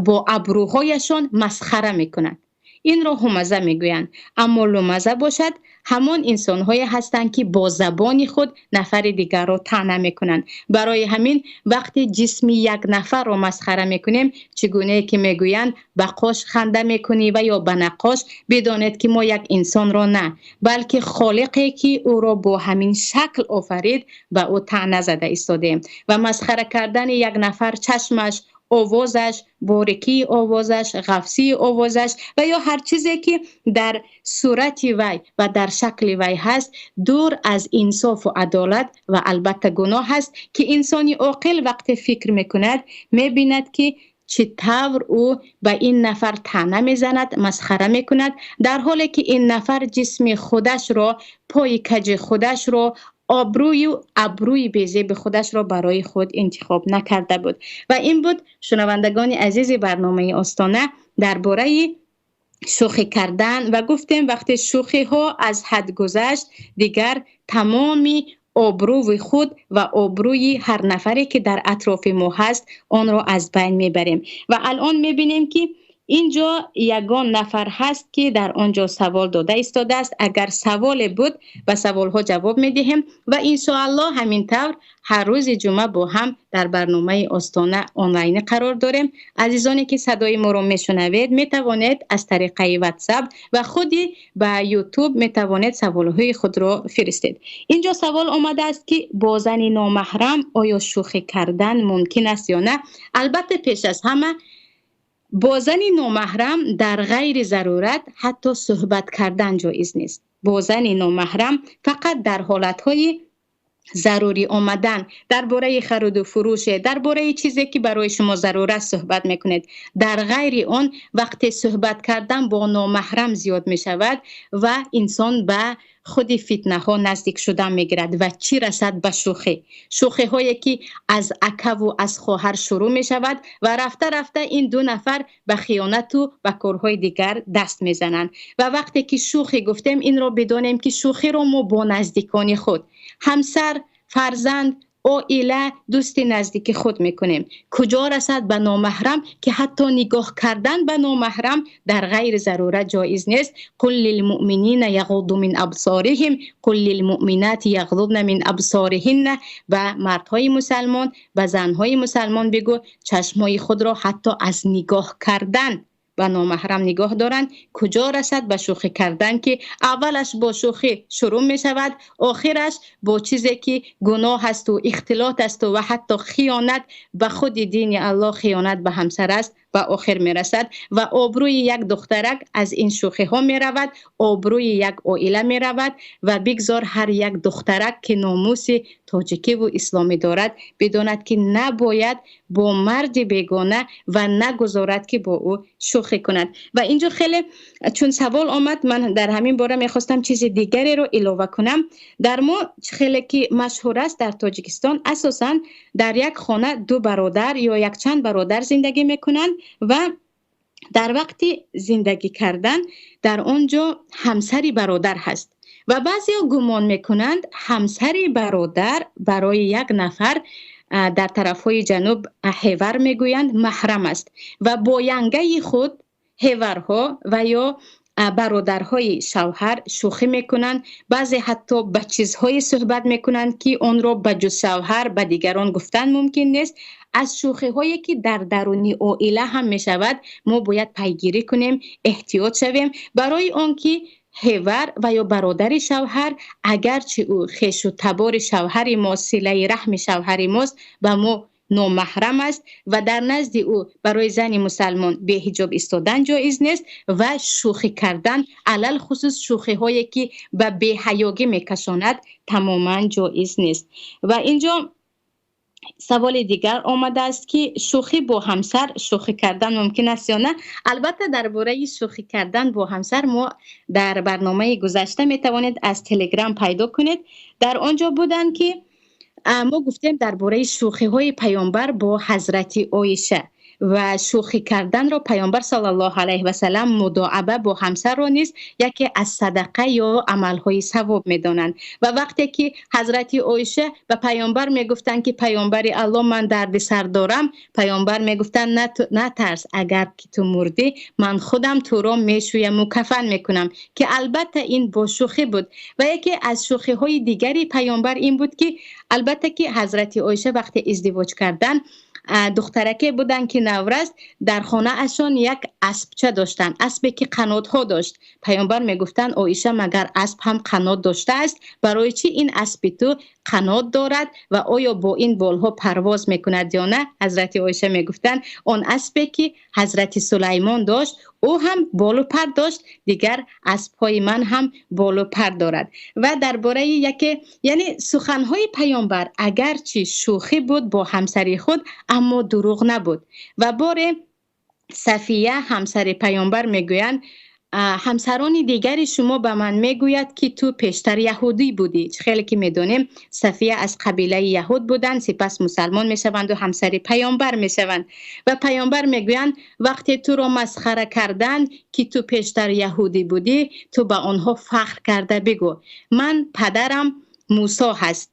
A: бо абрӯҳояшон масхара мекунанд. Инро ҳумаза мегӯянд. Аммо лумаза бошад ҳамон инсонҳое ҳастанд ки бо забони худ нафари дигарро таъна мекунанд. Барои ҳамин вақте ҷисми як нафарро масхара мекунем, чӣ гунае ки мегӯянд ба қош ханда мекунӣ ва ё ба наққош, бидонед ки мо як инсонро на, балки холиқе ки ӯро бо ҳамин шакл офарид, ба ӯ таъна зада истодем. Ва масхара кардани як нафар чашмаш, овозаш, борикии овозаш, ғафсии овозаш ва ё ҳар чизе ки дар сурати вай ва дар шакли вай ҳаст, дур аз инсофу адолат ва албатта гуноҳ аст ки инсони оқил вақте фикр мекунад, мебинад ки чӣ тавр ӯ ба ин нафар таъна мезанад, масхара мекунад, дар ҳоле ки ин нафар ҷисми худашро, пои каҷи худашро, обрӯю абрӯи безеби худашро барои худ интихоб накарда буд. Ва ин буд, шунавандагони азизи барномаи Остона, дар бораи шӯхӣ кардан. Ва гуфтем вақте шӯхиҳо аз ҳад гузашт, дигар тамоми обрӯи худ ва обрӯи ҳар нафаре ки дар атрофи мо ҳаст, онро аз байн мебарем. Ва алон мебинем ки инҷо ягон нафар ҳаст ки дар он ҷо савол дода истодааст. Агар саволе буд, ба саволҳо ҷавоб медиҳем ва иншоаллоҳ ҳамин тавр ҳар рӯзи ҷумъа бо ҳам дар барномаи Остона онлайн қарор дорем. Азизоне ки садои моро мешунавед, метавонед аз тариқаи WhatsApp ва худи ба YouTube метавонед саволҳои худро фиристед. Инҷо савол омадааст ки бо зани номаҳрам оё шӯхӣ кардан мумкин аст ё на? Албатта, пеш аз ҳама бо зани номаҳрам дар ғайри зарурат ҳатто суҳбат кардан ҷоиз нест. Бо зани номаҳрам фақат дар ҳолатҳои Зарурӣ омадан, дар бораи хариду фурӯш, дар бораи чизе ки барои шумо зарур аст суҳбат мекунед. Дар ғайри он вақте суҳбат кардан бо номаҳрам зиёд мешавад ва инсон ба худи фитнаҳо наздик шудан мегирад ва чӣ расад ба шӯхӣ. Шӯхиҳое ки аз акаву аз хоҳар шурӯъ мешавад ва рафта рафта ин ду нафар ба хиёнату ба корҳои дигар даст мезананд. Ва вақте ки шӯхӣ гуфтем, инро бидонем ки шӯхиро мо бо наздикони худ, ҳамсар, фарзанд, оила, дӯсти наздики худ мекунем. Куҷо расад ба номаҳрам ки ҳатто нигоҳ кардан ба номаҳрам дар ғайри зарурат ҷоиз нест. Қул лилмуъминина яғудду мин абсориҳим, қул лилмуъминати яғзудна мин абсориҳинна. Ба мардҳои мусалмон, ба занҳои мусалмон бигӯ чашмҳои худро ҳатто аз нигоҳ кардан ба номаҳрам нигоҳ доранд. Куҷо расад ба шӯхӣ кардан ки аввалаш бо шӯхӣ шурӯъ мешавад, охираш бо чизе ки гуноҳ аст ва ихтилот аст ва ҳатто хиёнат ба худи дини Аллоҳ, хиёнат ба ҳамсар аст, ба охир мерасад ва обрӯи як духтарак аз ин шӯхиҳо меравад, обрӯи як оила меравад. Ва бигзор ҳар як духтарак ки номуси тоҷикӣ ва исломӣ дорад бидонад ки набояд бо марди бегона ва нагузорад ки бо ӯ шӯхӣ кунад. Ва инҷо хеле чун савол омад, ман дар ҳамин бора мехостам чизи дигареро илова кунам. Дар мо хеле ки машҳур аст дар Тоҷикистон, асосан дар як хона ду бародар ё якчанд бародар зиндагӣ мекунанд ва дар вақти зиндагӣ кардан дар он ҷо ҳамсари бародар ҳаст ва баъзеҳо гумон мекунанд ҳамсари бародар барои як нафар, дар тарафҳои ҷануб ҳевар мегӯянд, маҳрам аст ва бо янгаи худ ҳеварҳо ва ё бародарҳои шавҳар шӯхӣ мекунанд. Баъзе ҳатто ба чизҳое суҳбат мекунанд ки онро ба ҷуз шавҳар ба дигарон гуфтан мумкин нест. Аз шӯхиҳое ки дар даруни оила ҳам мешавад мо бояд пайгирӣ кунем, эҳтиёт шавем, барои он ки ҳевар ва ё бародари шавҳар, агарчи ӯ хешу табори шавҳари мо, силаи раҳми шавҳари мост, ба мо номаҳрам аст ва дар назди ӯ барои зани мусалмон беҳиҷоб истодан ҷоиз нест ва шӯхӣ кардан, алалхусус шӯхиҳое ки ба беҳаёгӣ мекашонад, тамоман ҷоиз нест. Ва инҷо саволи дигар омадааст ки шӯхӣ бо ҳамсар шӯхӣ кардан мумкин аст ё на? Албатта, дар бораи шӯхӣ кардан бо ҳамсар мо дар барномаи гузашта метавонед аз Телеграм пайдо кунед. Дар он ҷо буданд ки мо гуфтем дар бораи шӯхиҳои паёмбар бо ҳазрати Оиша ва шӯхӣ карданро паёмбар саллаллоҳу алайҳи васаллам мудоаба бо ҳамсарро низ яке аз садақа ё амалҳои савоб медонанд. Ва вақте ки ҳазрати Оиша ба паёмбар мегуфтанд ки паёмбари Аллоҳ, ман дарди сар дорам, паёмбар мегуфтанд натарс, агар ки ту мурдӣ, ман худам туро мешӯяму кафан мекунам, ки албатта ин бо шӯхӣ буд. Ва яке аз шӯхиҳои дигари паёмбар ин буд ки албатта ки ҳазрати Оиша вақте издивоҷ карданд, духтараке буданд ки навраст, дар хонаашон як аспча доштанд, аспе ки қанотҳо дошт. Паёмбар мегуфтанд: Оиша, магар асп ҳам қанот доштааст? Барои чӣ ин аспи ту қанот дорад ва оё бо ин болҳо парвоз мекунад ё на? Ҳазрати Оиша мегуфтанд: он аспе ки ҳазрати Сулаймон дошт, ӯ ҳам болу пар дошт, дигар аспҳои ман ҳам болу пар дорад. Ва дар бораи яке, яъне суханҳои паёмбар агарчи шӯхӣ буд бо ҳамсари худ, аммо дурӯғ набуд. Ва боре Сафия ҳамсари паёмбар мегӯянд: ҳамсарони дигари шумо ба ман мегӯяд ки ту пештар яҳудӣ будӣ. Хеле ки медонем, Сафия аз қабилаи яҳуд буданд, сипас мусалмон мешаванду ҳамсари паёмбар мешаванд. Ва паёмбар мегӯянд: вақте туро масхара карданд ки ту пештар яҳудӣ будӣ, ту ба онҳо фахр карда бигӯ: ман падарам Мусо ҳаст,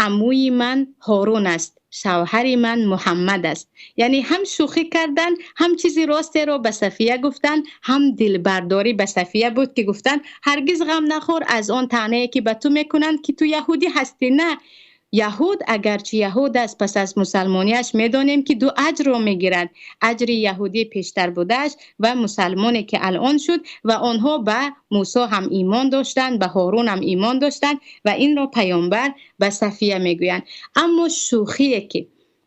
A: амӯи ман Ҳорун аст, шавҳари ман Муҳаммад аст. Яъне ҳам шӯхӣ карданд, ҳам чизи ростеро ба Сафия гуфтанд, ҳам дилбардорӣ ба Сафия буд ки гуфтанд: ҳаргиз ғам нахӯр аз он таънае ки ба ту мекунанд ки ту яҳудӣ ҳастӣ. На, яҳуд агарчи яҳуд аст, пас аз мусалмониаш медонем ки ду аҷрро мегирад: аҷри яҳудӣ пештар будааш ва мусалмоне ки алон шуд. Ва онҳо ба Мусо ҳам имон доштанд, ба Ҳорун ҳам имон доштанд ва инро паёмбар ба Сафия мегӯянд. Аммо шӯхие ки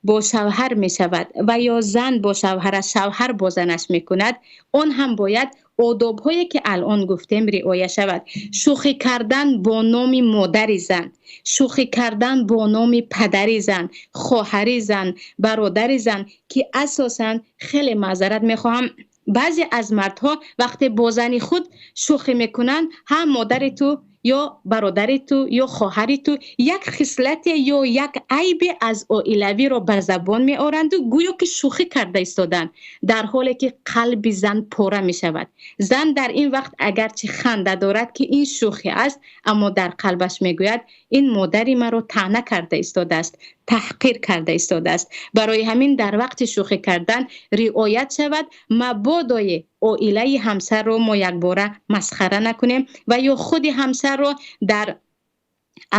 A: бо шавҳар мешавад ва ё зан бо шавҳараш, шавҳар бо занаш мекунад, он ҳам бояд одобҳое ки алон гуфтем риоя шавад. Шӯхӣ кардан бо номи модари зан, шӯхӣ кардан бо номи падари зан, хоҳари зан, бародари зан, ки асосан хеле маъзарат мехоҳам, баъзе аз мардҳо вақте бо зани худ шӯхӣ мекунанд, ҳам модари ту ё бародари ту ё хоҳари ту як хислате ё як айбе аз оилавиро ба забон меоранду гӯё ки шӯхӣ карда истоданд, дар ҳоле ки қалби зан пора мешавад. Зан дар ин вақт агарчи ханда дорад ки ин шӯхӣ аст, аммо дар қалбаш мегӯяд ин модари маро таъна карда истодааст, таҳқир карда истодааст. Барои ҳамин дар вақти шӯхӣ кардан риоят шавад, мабодои оилаи ҳамсарро мо якбора масхара накунем ва ё худи ҳамсарро дар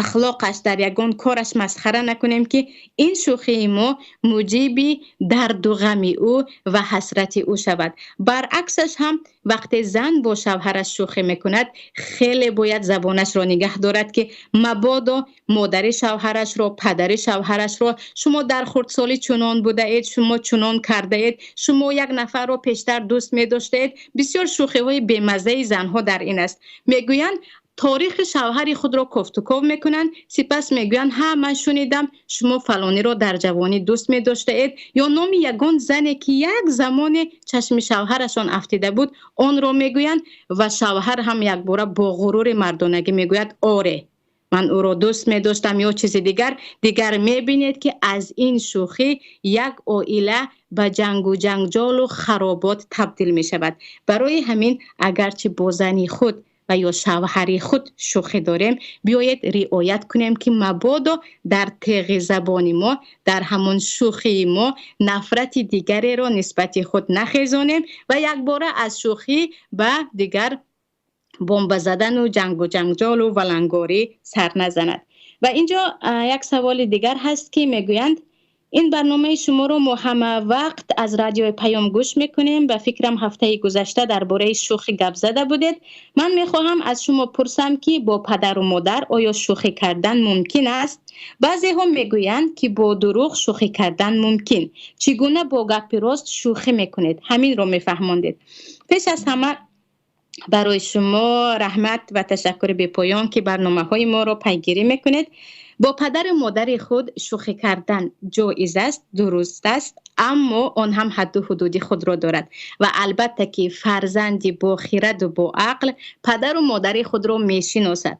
A: ахлоқаш, дар ягон кораш масхара накунем, ки ин шӯхии мо муҷиби дарду ғами ӯ ва ҳасрати ӯ шавад. Баръаксаш ҳам вақте зан бо шавҳараш шӯхӣ мекунад, хеле бояд забонашро нигаҳ дорад, ки мабодо модари шавҳарашро, падари шавҳарашро, шумо дар хурдсолӣ чунон будаед, шумо чунон кардаед, шумо як нафарро пештар дӯст медоштаед. Бисёр шӯхиҳои бемаззаи занҳо дар ин аст. Мегӯянд таърихи шавҳари худро кофтуков мекунанд, сипас мегӯянд ҳа, ман шунидам шумо фалониро дар ҷавонӣ дӯст медоштаед, ё номи ягон зане ки як замоне чашми шавҳарашон афтида буд онро мегӯянд ва шавҳар ҳам якбора бо ғурури мардонагӣ мегӯяд оре, ман ӯро дӯст медоштам ё чизи дигар. Дигар мебинед ки аз ин шӯхӣ як оила ба ҷангу ҷанҷолу харобот табдил мешавад. Барои ҳамин агарчи бо зани худ ва ё шавҳари худ шӯхӣ дорем, биёед риоят кунем, ки мабодо дар теғи забони мо, дар ҳамон шӯхии мо нафрати дигареро нисбати худ нахезонем ва якбора аз шӯхӣ ба дигар бомба задану ҷангу ҷанҷолу валангорӣ сар назанад. Ва инҷо як саволи дигар ҳаст, ки мегӯянд ин барномаи шуморо мо ҳама вақт аз радиои Паём гӯш мекунем. Ба фикрам ҳафтаи гузашта дар бораи шӯхӣ гап зада будед. Ман мехоҳам аз шумо пурсам, ки бо падару модар оё шӯхӣ кардан мумкин аст? Баъзеҳо мегӯянд, ки бо дурӯғ шӯхӣ кардан мумкин. Чӣ гуна бо гапи рост шӯхӣ мекунед? Ҳаминро мефаҳмондед. Пеш аз ҳама барои шумо раҳмат ва ташаккури бепоён, ки барномаҳои моро пайгирӣ мекунед. Бо падару модари худ шӯхӣ кардан ҷоиз аст, дуруст аст, аммо он ҳам ҳадду ҳудуди худро дорад. Ва албатта ки фарзанди бо хираду бо ақл падару модари худро мешиносад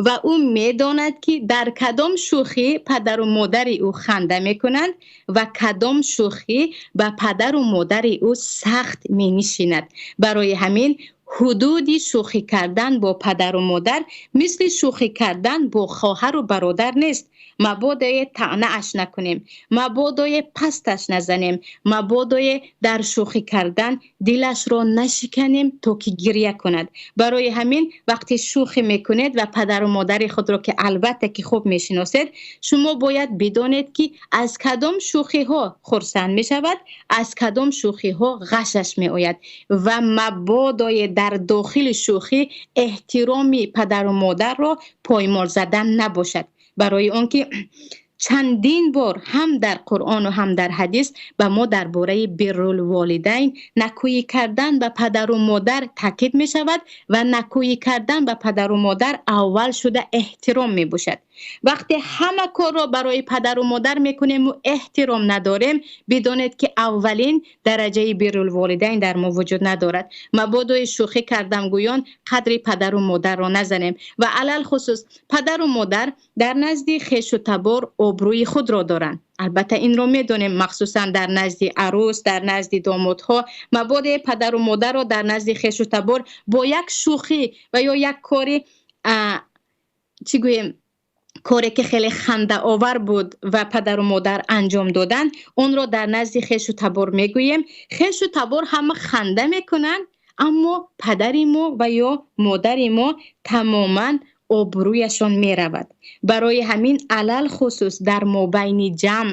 A: ва ӯ медонад, ки дар кадом шӯхӣ падару модари ӯ ханда мекунанд ва кадом шӯхӣ ба падару модари ӯ сахт менишинад. Барои ҳамин ҳудуди шӯхӣ кардан бо падару модар мисли шӯхӣ кардан бо хоҳару бародар нест. Мабодое таънааш накунем, мабодое пасташ назанем, мабодое дар шӯхӣ кардан дилашро нашиканем, то ки гиря кунад. Барои ҳамин вақте шӯхӣ мекунед ва падару модари худро, ки албатта ки хуб мешиносед, шумо бояд бидонед, ки аз кадом шӯхиҳо хурсанд мешавад, аз кадом шӯхиҳо ғашаш меояд ва мабодое дар дохили шӯхӣ эҳтироми падару модарро поймол задан набошад. Барои он ки чандин бор ҳам дар Қуръону ҳам дар ҳадис ба мо дар бораи биррулволидайн, накӯӣ кардан ба падару модар таъкид мешавад ва накӯӣ кардан ба падару модар аввал шуда эҳтиром мебошад. Вақте ҳама корро барои падару модар мекунему эҳтиром надорем, бидонед, ки аввалин дараҷаи биррулволидайн дар мо вуҷуд надорад. Мабодои шӯхӣ кардам гӯён қадри падару модарро назанем. Ва алалхусус падару модар дар назди хешу табор обрӯи худро доранд. Албатта инро медонем, махсусан дар назди арӯс, дар назди домодҳо. Мабодо падару модарро дар назди хешу табор бо як шӯхӣ ва ё як кори, чӣ гӯем, коре ки хеле хандаовар буд ва падару модар анҷом доданд, онро дар назди хешу табор мегӯем, хешу табор ҳама ханда мекунанд, аммо падари мо ва ё модари мо тамоман Обрӯяшон меравад. Барои ҳамин алалхусус дар мобайни ҷамъ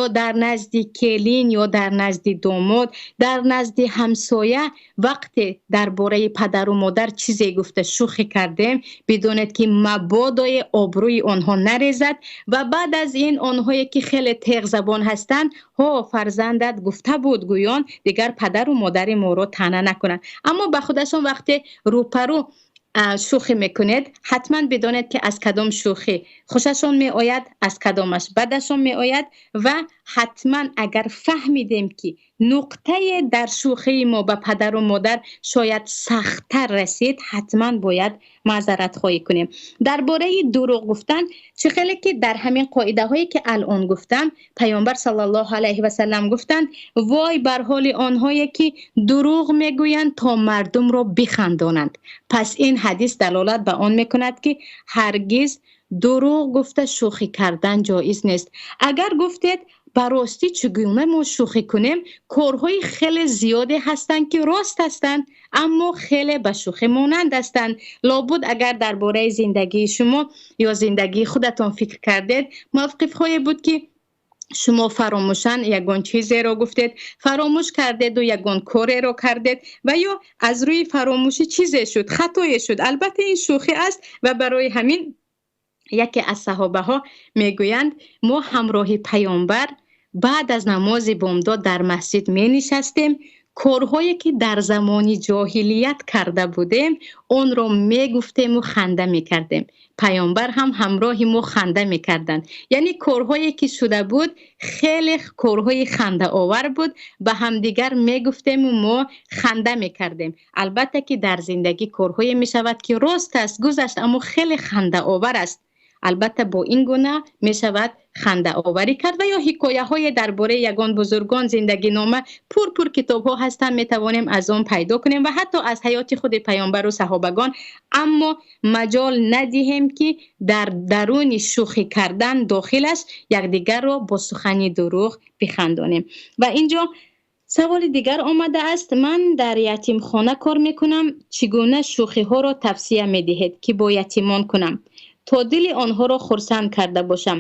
A: ё дар назди келин ё дар назди домод, дар назди ҳамсоя вақте дар бораи падару модар чизе гуфта шӯхӣ кардем, бидонед, ки мабодои обрӯи онҳо нарезад. Ва баъд аз ин онҳое ки хеле теғзабон ҳастанд, ҳо, фарзандат гуфта буд, гӯён дигар падару модари моро таъна накунанд. Аммо ба худашон вақте рӯпарӯ шӯхӣ мекунед, ҳатман бидонед, ки аз кадом шӯхӣ хушашон меояд, аз кадомаш бадашон меояд. Ва ҳатман агар фаҳмидем, ки нуқтае дар шӯхии мо ба падару модар шояд сахттар расид, ҳатман бояд маъзаратхоҳӣ кунем. Дар бораи дурӯғ гуфтан, чӣ хеле ки дар ҳамин қоидаҳое ки алон гуфтам, Паёмбар саллаллоҳу алайҳи васаллам гуфтанд: вой бар ҳоли онҳое ки дурӯғ мегӯянд, то мардумро бихандонанд. Пас ин ҳадис далолат ба он мекунад, ки ҳаргиз дурӯғ гуфта шӯхӣ кардан ҷоиз нест. Агар гуфтед, ба ростӣ чӣ гуна мо шӯхӣ кунем, корҳои хеле зиёде ҳастанд, ки рост ҳастанд, аммо хеле ба шӯхӣ монанд ҳастанд. Лобуд агар дар бораи зиндагии шумо ё зиндагии худатон фикр кардед, мавқифҳое буд, ки шумо фаромӯшан ягон чизеро гуфтед, фаромӯш кардеду ягон кореро кардед ва ё аз рӯи фаромӯшӣ чизе шуд, хатое шуд, албатта ин шӯхӣ аст. Ва барои ҳамин яке аз саҳобаҳо мегӯянд: мо ҳамроҳи Паёмбар баъд аз намози бомдод дар масҷид менишастем, корҳое ки дар замони ҷоҳилият карда будем, онро мегуфтему ханда мекардем, Паёмбар ҳам ҳамроҳи мо ханда мекарданд. Яъне корҳое ки шуда буд, хеле корҳои хандаовар буд, ба ҳамдигар мегуфтему мо ханда мекардем. Албатта ки дар зиндагӣ корҳое мешавад, ки рост аст, гузашт, аммо хеле хандаовар аст. Албатта бо ин гуна мешавад хандаоварӣ кард. Ва ё ҳикояҳое дар бораи ягон бузургон, зиндагинома, пур-пур китобҳо ҳастанд, метавонем аз он пайдо кунем ва ҳатто аз ҳаёти худи Паёмбару саҳобагон. Аммо маҷол надиҳем, ки дар даруни шӯхӣ кардан дохилаш якдигарро бо сухани дурӯғ бихандонем. Ва инҷо саволи дигар омадааст: ман дар ятимхона кор мекунам, чӣ гуна шӯхиҳоро тавсия медиҳед, ки бо ятимон кунам, то дили онҳоро хурсанд карда бошам,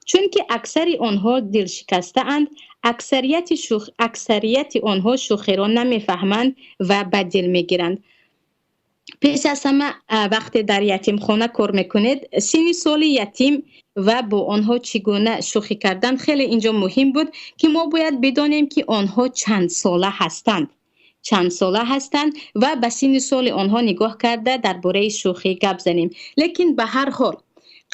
A: чунки аксари онҳо дилшикастаанд, аксарияти онҳо шӯхиро намефаҳманд ва ба дил мегиранд? Пеш аз ҳама, вақте дар ятимхона кор мекунед, синни соли ятим ва бо онҳо чӣ гуна шӯхӣ кардан хеле инҷо муҳим буд, ки мо бояд бидонем, ки онҳо чанд сола ҳастанд, чанд сола ҳастанд ва ба синни соли онҳо нигоҳ карда дар бораи шӯхӣ гап занем. Лекин ба ҳар ҳол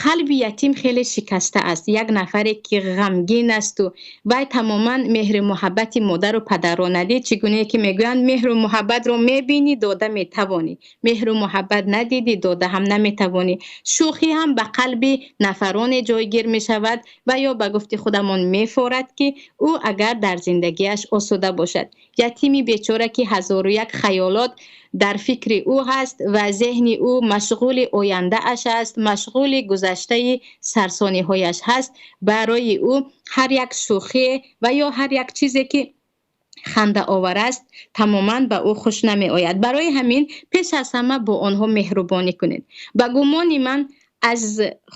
A: қалби ятим хеле шикаста аст, як нафаре ки ғамгин асту вай тамоман меҳру муҳаббати модару падарро надид. Чӣ гунае ки мегӯянд, меҳру муҳаббатро мебинӣ, дода метавонӣ, меҳру муҳаббат надидӣ, дода ҳам наметавонӣ. Шӯхӣ ҳам ба қалби нафароне ҷойгир мешавад ва ё ба гуфти худамон мефорад, ки ӯ агар дар зиндагиаш осуда бошад. Ятими бечора, ки ҳазору як хаёлот дар фикри ӯ ҳаст ва зеҳни ӯ машғули ояндааш аст, машғули гузаштаи сарсониҳояш ҳаст, барои ӯ ҳар як шӯхие ва ё ҳар як чизе ки хандаовар аст, тамоман ба ӯ хуш намеояд. Барои ҳамин пеш аз ҳама бо онҳо меҳрубонӣ кунед. Ба гумони ман, аз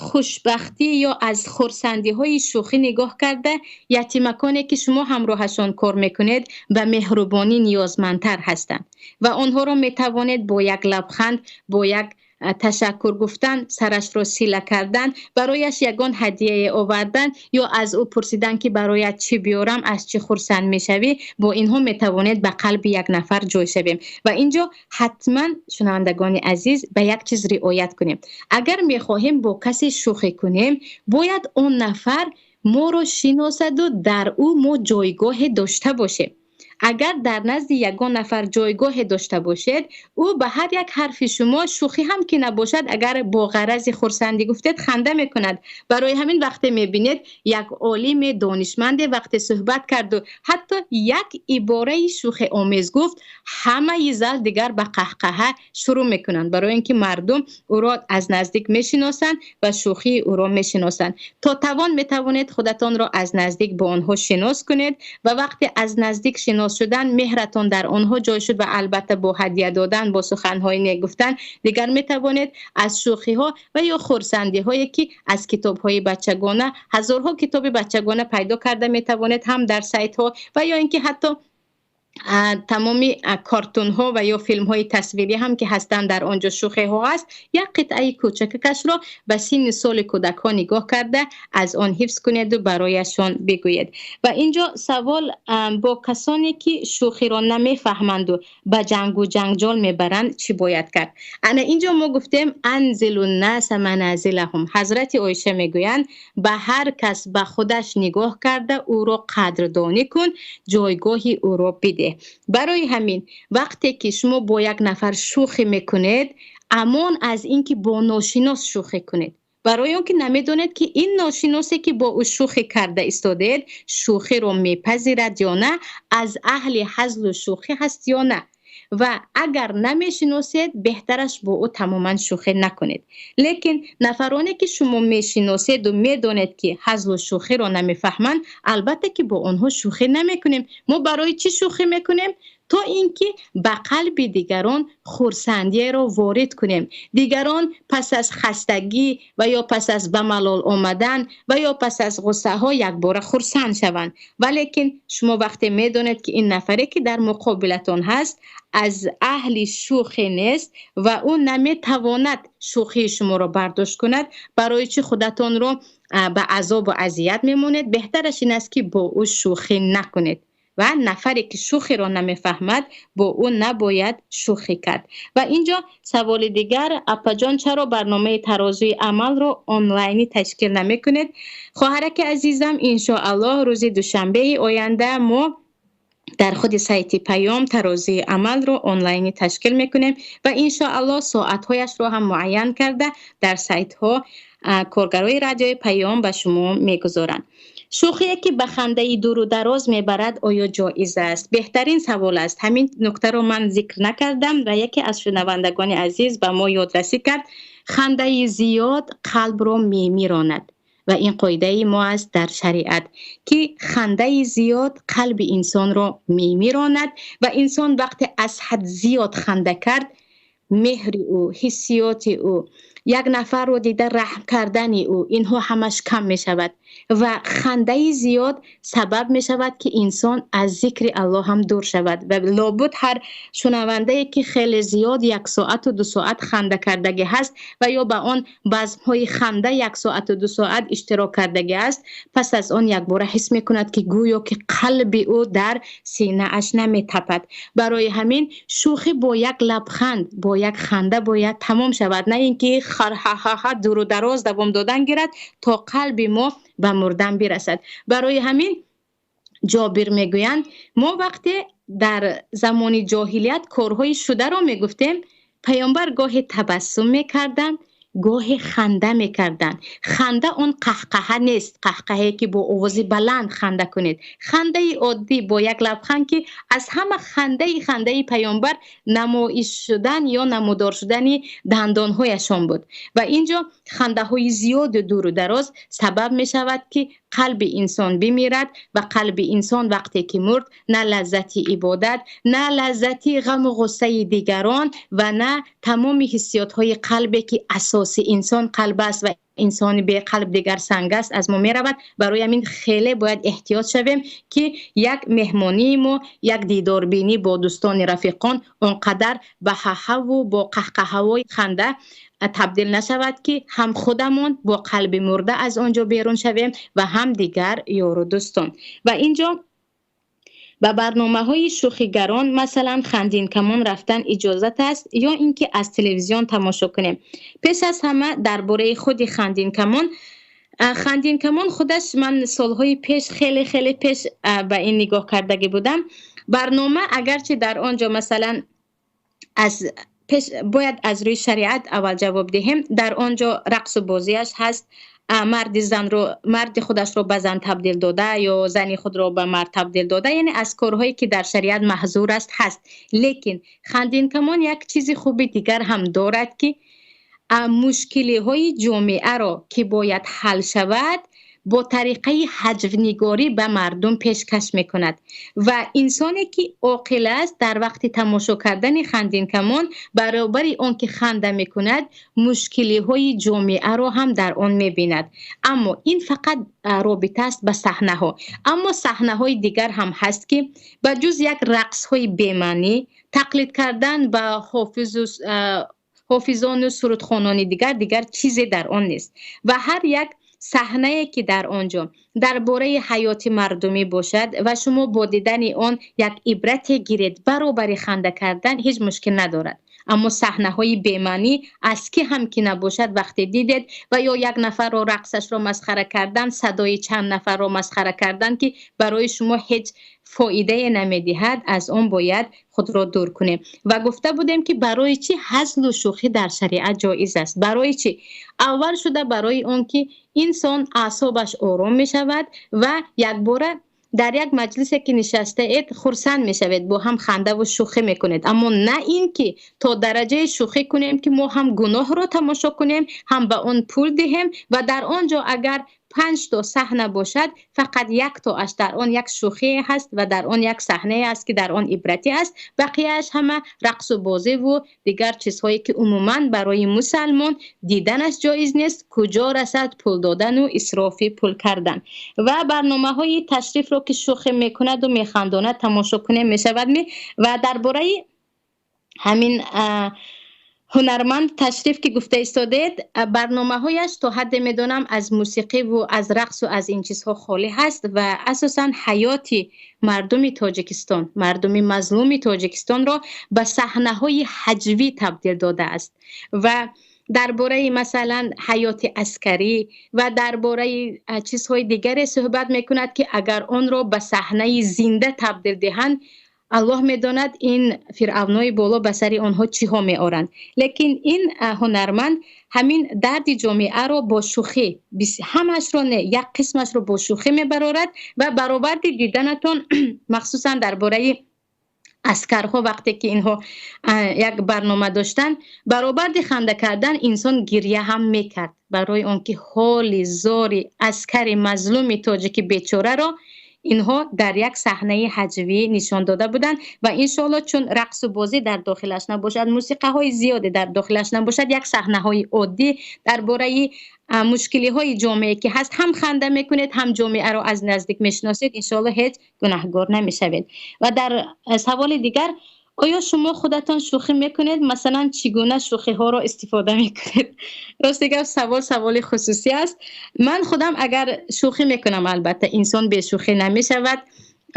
A: хушбахтӣ ё аз хурсандиҳои шӯхӣ нигоҳ карда, ятимаконе ки шумо ҳамроҳашон кор мекунед, ба меҳрубонӣ ниёзмандтар ҳастанд ва онҳоро метавонед бо як лабханд, бо як ташаккур гуфтан, сарашро сила кардан, барояш ягон ҳадияе овардан ё аз ӯ пурсидан, ки бароят чӣ биёрам, аз чӣ хурсанд мешавӣ, бо инҳо метавонед ба қалби як нафар ҷой шавем. Ва инҷо ҳатман, шунавандагони азиз, ба як чиз риоят кунем. Агар мехоҳем бо касе шӯхӣ кунем, бояд он нафар моро шиносаду дар ӯ мо ҷойгоҳе дошта бошем. Агар дар назди ягон нафар ҷойгоҳе дошта бошед, ӯ ба ҳар як ҳарфи шумо, шӯхӣ ҳам ки набошад, агар бо ғарази хурсандӣ гуфтед, ханда мекунад. Барои ҳамин вақте мебинед, як олиме, донишманде вақте суҳбат карду ҳатто як ибораи шӯхиомез гуфт, ҳамаи зал дигар ба қаҳқаҳа шурӯъ мекунанд, барои ин ки мардум ӯро аз наздик мешиносанд ва шӯхии ӯро мешиносанд. То тавон метавонед худатонро аз наздик бо онҳо шинос кунед ва вақте аз наздик шинос шинос шудан меҳратон дар онҳо ҷой шуд ва албатта бо ҳадия додан, бо суханҳои нек гуфтан дигар метавонед аз шӯхиҳо ва ё хурсандиҳое ки аз китобҳои бачагона, ҳазорҳо китоби бачагона пайдо карда метавонед ҳам дар сайтҳо ва ё инки ҳатто тамоми картунҳо ва ё филмҳои тасвирӣ ҳам ки ҳастанд, дар он ҷо шӯхиҳо ҳаст. Як қитъаи кӯчакашро ба синни соли кӯдакҳо нигоҳ карда аз он ҳифз кунед ва барояшон бигӯед. Ва инҷо савол: бо касоне ки шӯхиро намефаҳманд ва ба ҷангу ҷанҷол мебаранд, чӣ бояд кард? Ана инҷо мо гуфтем: أنزلوا الناس منازلهم. Ҳазрати Оиша мегӯянд: ба ҳар кас ба худаш нигоҳ карда ӯро қадрдонӣ кун, ҷойгоҳи ӯро бидеҳ. Барои ҳамин вақте ки шумо бо як нафар шӯхӣ мекунед, амон аз инки бо ношинос шӯхӣ кунед, барои он ки намедонед ки ин ношиносе ки бо ӯ шӯхӣ карда истодаед, шӯхиро мепазирад ё на, аз аҳли ҳазлу шӯхӣ ҳаст ё на. Ва агар намешиносед, беҳтараш бо ӯ тамоман шӯхӣ накунед. Лекин нафароне ки шумо мешиноседу медонед ки ҳазлу шӯхиро намефаҳманд, албатта ки бо онҳо шӯхӣ намекунем. Мо барои чӣ шӯхӣ мекунем? То инки ба қалби дигарон хурсандиеро ворид кунем. Дигарон пас аз хастагӣ ва ё пас аз ба малол омадан ва ё пас аз ғуссаҳо якбора хурсанд шаванд. Валекин шумо вақте медонед ки ин нафаре ки дар муқобилатон ҳаст, аз аҳли шӯхӣ нест ва ӯ наметавонад шӯхии шуморо бардошт кунад, барои чӣ худатонро ба азобу азият мемонед? Беҳтараш ин аст ки бо ӯ шӯхӣ накунед. Ва нафаре ки шӯхиро намефаҳмад, бо ӯ набояд шӯхӣ кард. Ва инҷо саволи дигар: апаҷон, чаро барномаи тарозуи амалро онлайнӣ ташкил намекунед? Хоҳараки азизам, иншоаллоҳ, рӯзи душанбеи оянда мо дар худи сайти Паём тарозуи амалро онлайнӣ ташкил мекунем ва иншоаллоҳ соатҳояшро ҳам муайян карда дар сайтҳо коргарои радиои Паём ба шумо мегузоранд. Шӯхие ки ба хандаи дуру дароз мебарад, оё ҷоиз аст? Беҳтарин савол аст. Ҳамин нуктаро ман зикр накардам ва яке аз шунавандагони азиз ба мо ёдрасӣ кард. Хандаи зиёд қалбро мемиронад ва ин қоидаи мо аст дар шариат, ки хандаи зиёд қалби инсонро мемиронад. Ва инсон вақте аз ҳад зиёд ханда кард, меҳри ӯ, ҳиссиёти ӯ, як нафарро дида раҳм кардани ӯ, инҳо ҳамаш кам мешавад. Ва хандаи зиёд сабаб мешавад ки инсон аз зикри Аллоҳ ҳам дур шавад. Ва лобуд ҳар шунавандае ки хеле зиёд як соату 2 соат ханда кардагӣ ҳаст ва ё ба он базмҳои ханда як соату 2 соат иштирок кардагӣ аст, пас аз он якбора ҳис мекунад ки гӯё ки қалби ӯ дар синааш наметапад. Барои ҳамин шӯхӣ бо як лабханд, бо як ханда бояд тамом шавад, на ин ки харҳаҳаҳа дуру дароз давом додан гирад то қалби мо ба мурдан бирасад. Барои ҳамин Ҷобир мегӯянд: мо вақте дар замони ҷоҳилият корҳои шударо мегуфтем, паёмбар гоҳе табассум мекарданд, гоҳе ханда мекарданд. Ханда он қаҳқаҳа нест, қаҳқаҳае ки бо овози баланд ханда кунед. Хандаи оддӣ бо як лабханд, ки аз ҳама хандаи паёмбар намоиш шудан ё намудор шудани дандонҳояшон буд. Ва инҷо хандаҳои зиёду дуру дароз сабаб мешавад ки қалби инсон бимирад. Ва қалби инсон вақте ки мурд, на лаззати ибодат, на лаззати ғаму ғуссаи дигарон ва на тамоми ҳиссиётҳои қалбе ки асоси инсон қалб аст ва инсони беқалб дигар санг аст, аз мо меравад. Барои ҳамин хеле бояд эҳтиёт шавем, ки як меҳмонии мо, як дидорбинӣ бо дӯстони рафиқон он қадар ба ҳаҳаву бо қаҳқаҳавои ханда табдил нашавад, ки ҳам худамон бо қалби мурда аз он ҷо берун шавем ва ҳам дигар ёру дӯстон. Ва инҷо: ба барномаҳои шӯхигарон, масалан хандинкамон, рафтан иҷозат аст ё ин ки аз телевизион тамошо кунем? Пеш аз ҳама дар бораи худи хандинкамон. Хандинкамон худаш, ман солҳои пеш, хеле хеле пеш ба ин нигоҳ кардагӣ будам барнома. Агарчи дар он ҷо масалан аз пеш бояд аз рӯи шариат аввал ҷавоб диҳем, дар он ҷо рақсу бозиаш ҳаст, марди занро, марди худашро ба зан табдил дода ё зани худро ба мард табдил дода, яъне аз корҳое ки дар шариат маҳзур аст ҳаст. Лекин хандинкамон як чизи хуби дигар ҳам дорад, ки мушкилиҳои ҷомеаро ки бояд ҳал шавад, бо тариқаи ҳаҷвнигорӣ ба мардум пешкаш мекунад ва инсоне ки оқил аст, дар вақти тамошо кардани Хандинкамон баробари он ки ханда мекунад, мушкилиҳои ҷомеаро ҳам дар он мебинад. Аммо ин фақат робита аст ба саҳнаҳо. Аммо саҳнаҳои дигар ҳам ҳаст, ки ба ҷуз як рақсҳои бемаънӣ, тақлид кардан ба ҳофизону сурудхонони дигар, дигар чизе дар он нест. Ва ҳар як саҳнае ки дар он ҷо дар бораи ҳаёти мардумӣ бошад ва шумо бо дидани он як ибрате гиред, баробари ханда кардан ҳеҷ мушкил надорад. Аммо саҳнаҳои бемаънӣ аз ки ҳам ки набошад, вақте дидед ва ё як нафарро рақсашро масхара кардан, садои чанд нафарро масхара кардан, ки барои шумо ҳеҷ фоидае намедиҳад, аз он бояд худро дур кунем. Ва гуфта будем, ки барои чӣ ҳазлу шӯхӣ дар шариат ҷоиз аст. Барои чӣ? Аввал шуда барои он ки инсон аъсобаш ором мешавад ва якбора дар як маҷлисе ки нишастаед, хурсанд мешавед, бо ҳам хандаву шӯхӣ мекунед. Аммо на ин ки то дараҷаи шӯхӣ кунем, ки мо ҳам гуноҳро тамошо кунем, ҳам ба он пул диҳем. Ва дар он ҷо агар 5 то саҳна бошад, фақат як тоаш дар он як шӯхие ҳаст ва дар он як саҳнае аст, ки дар он ибратӣ аст. Бақияаш ҳама рақсу бозиву дигар чизҳое, ки умуман барои мусалмон диданаш ҷоиз нест. Куҷо расад пул додану исрофи пул кардан. Ва барномаҳои Ташрифро, ки шӯхӣ мекунаду механдонад, тамошо кунем, мешавад ми? Ва дар бораи ҳамин ҳунарманд Ташриф, ки гуфта истодед, барномаҳояш то ҳадде медонам аз мусиқиву аз рақсу аз ин чизҳо холӣ ҳаст ва асосан ҳаёти мардуми Тоҷикистон, мардуми мазлуми Тоҷикистонро ба саҳнаҳои ҳаҷвӣ табдил додааст ва дар бораи, масалан, ҳаёти аскарӣ ва дар бораи чизҳои дигаре суҳбат мекунад, ки агар онро ба саҳнаи зинда табдил диҳанд, Аллоҳ медонад, ин фиръавнои боло ба сари онҳо чиҳо меоранд. Лекин ин ҳунарманд ҳамин дарди ҷомеаро бо шӯхӣ, ҳамаашро не, як қисмашро бо шӯхӣ мебарорад ва баробарди диданатон, махсусан дар бораи аскарҳо, вақте ки инҳо як барнома доштанд, баробарди ханда кардан инсон гиря ҳам мекард, барои он ки ҳоли зори аскари мазлуми тоҷики бечораро инҳо дар як саҳнаи ҳаҷвӣ нишон дода буданд. Ва иншоалло, чун рақсу бозӣ дар дохилаш набошад, мусиқаҳои зиёде дар дохилаш набошад, як саҳнаҳои оддӣ дар бораи мушкилиҳои ҷомеа ки ҳаст, ҳам ханда мекунед, ҳам ҷомеаро аз наздик мешиносед, иншоалло ҳеҷ гунаҳгор намешавед. Ва дар саволи дигар, оё шумо худатон шӯхӣ мекунед? Масалан, чӣ гуна шӯхиҳоро истифода мекунед? Рости гап, савол саволи хусусӣ аст. Ман худам агар шӯхӣ мекунам, албатта инсон бешӯхӣ намешавад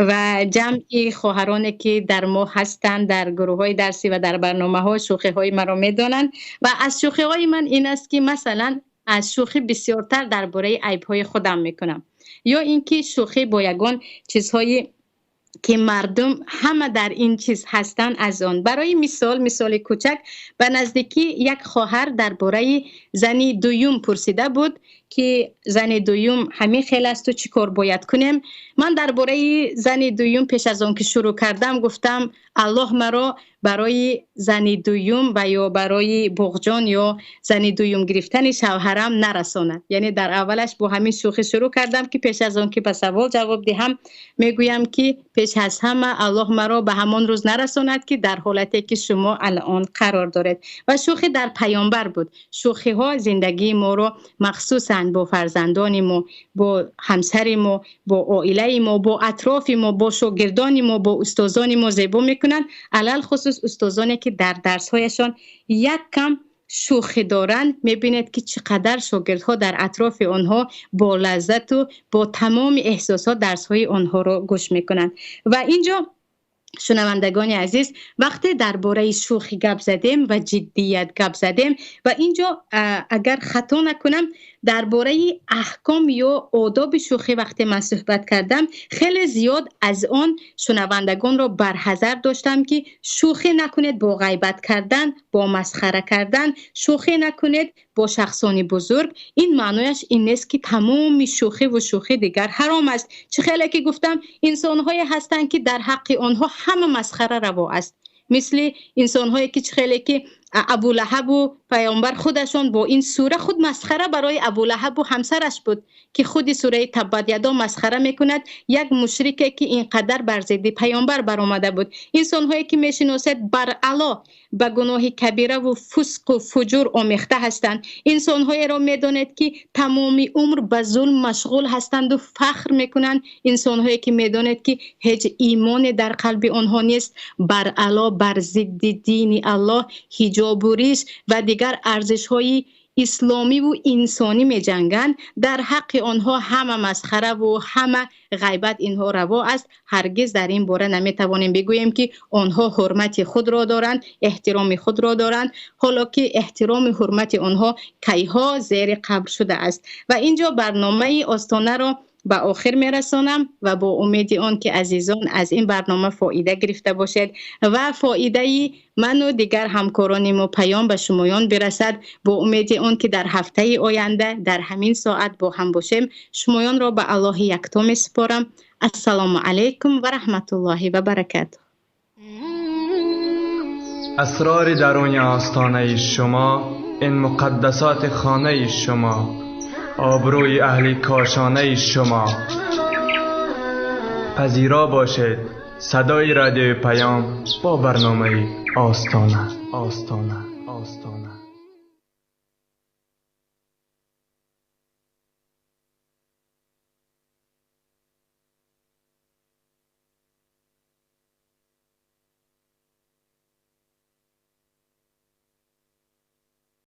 A: ва ҷамъи хоҳароне, ки дар мо ҳастанд, дар гурӯҳҳои дарсӣ ва дар барномаҳо, шӯхиҳои маро медонанд. Ва аз шӯхиҳои ман ин аст, ки масалан аз шӯхӣ бисёртар дар бораи айбҳои худам мекунам ё ин ки шӯхӣ бо ягон чизҳои ки мардум ҳама дар ин чиз ҳастанд аз он. Барои мисол, мисоли кӯчак, ба наздикӣ як хоҳар дар бораи зани дуюм пурсида буд, ки зани дуюм ҳамин хел асту чӣ кор бояд кунем. Ман дар бораи зани дуюм пеш аз он ки шурӯъ кардам, гуфтам: Аллоҳ маро барои зани дуюм ва ё барои боғҷон ё зани дуюм гирифтани шавҳарам нарасонад. Яъне дар аввалаш бо ҳамин шӯхӣ шурӯъ кардам, ки пеш аз он ки ба савол ҷавоб диҳам, мегӯям, ки пеш аз ҳама Аллоҳ маро ба ҳамон рӯз нарасонад, ки дар ҳолате ки шумо алон қарор доред. Ва шӯхӣ дар паёмбар буд. Шӯхиҳо зиндагии моро, махсусан бо фарзандони мо, бо ҳамсари мо, бо оилаи мо, бо атрофи мо, бо шогирдони мо, бо устозони мо зебо мекунанд. Алалхусус устозоне, ки дар дарсҳояшон як кам шӯхӣ доранд, мебинед, ки чӣ қадар шогирдҳо дар атрофи онҳо бо лаззату бо тамоми эҳсосот дарсҳои онҳоро гӯш мекунанд. Ва инҷо, шунавандагони азиз, вақте дар бораи шӯхӣ гап задем ва ҷиддият гап задем ва инҷо, агар хато накунам, дар бораи аҳком ё одоби шӯхӣ вақте ман суҳбат кардам, хеле зиёд аз он шунавандагонро барҳазар доштам, ки шӯхӣ накунед бо ғайбат кардан, бо масхара кардан, шӯхӣ накунед бо шахсони бузург. Ин маънояш ин нест, ки тамоми шӯхиву шӯхӣ дигар ҳаром аст. Чӣ хеле ки гуфтам, инсонҳое ҳастанд, ки дар ҳаққи онҳо ҳама масхара раво аст, мисли инсонҳое, ки чӣ хеле ки Абулаҳабу Паёмбар худашон бо ин сура худ масхара барои Абулаҳаб ва ҳамсараш буд, ки худи сураи Таббат ядо масхара мекунад як мушрике ки инқадар бар зидди паёмбар баромада буд. Инсонҳое ки мешиносед бар ало ба гуноҳи кабира ва фусқ ва фуҷур омехта ҳастанд. Инсонҳоеро медонед ки тамоми умр ба зулм машғул ҳастанд ва фахр мекунанд. Инсонҳое ки медонед ки ҳеҷ имоне дар қалби онҳо нест, бар ало бар зидди дини Аллоҳ, ҳиҷоб ва риш ва дигар арзишҳои исломӣ ва инсонӣ меҷанганд. Дар ҳаққи онҳо ҳама масхара ва ҳама ғайбат инҳо раво аст. Ҳаргиз дар ин бора наметавонем бигӯем ки онҳо ҳурмати худро доранд, эҳтироми худро доранд, ҳоло ки эҳтироми ҳурмати онҳо кайҳо зери қабр шудааст. Ва инҷо барномаи Остонаро ба охир мерасонам ва бо умеди он ки азизон аз ин барнома фоида гирифта бошед ва фоидаи ман ва дигар ҳамкорони мо паём ба шумоён бирасад, бо умеди он ки дар ҳафтаи оянда дар ҳамин соат бо ҳам бошем, шумоёнро ба Аллоҳи якто месупорам. Ассалому алайкум ва раҳматуллоҳи ва баракатуҳ.
B: Асрори даруни остонаи шумо, ин муқаддасоти хонаи шумо, обрӯи аҳли кошонаи шумо. Пазиро бошед садои радиои Паём бо барномаи Остона. Остона. Остона.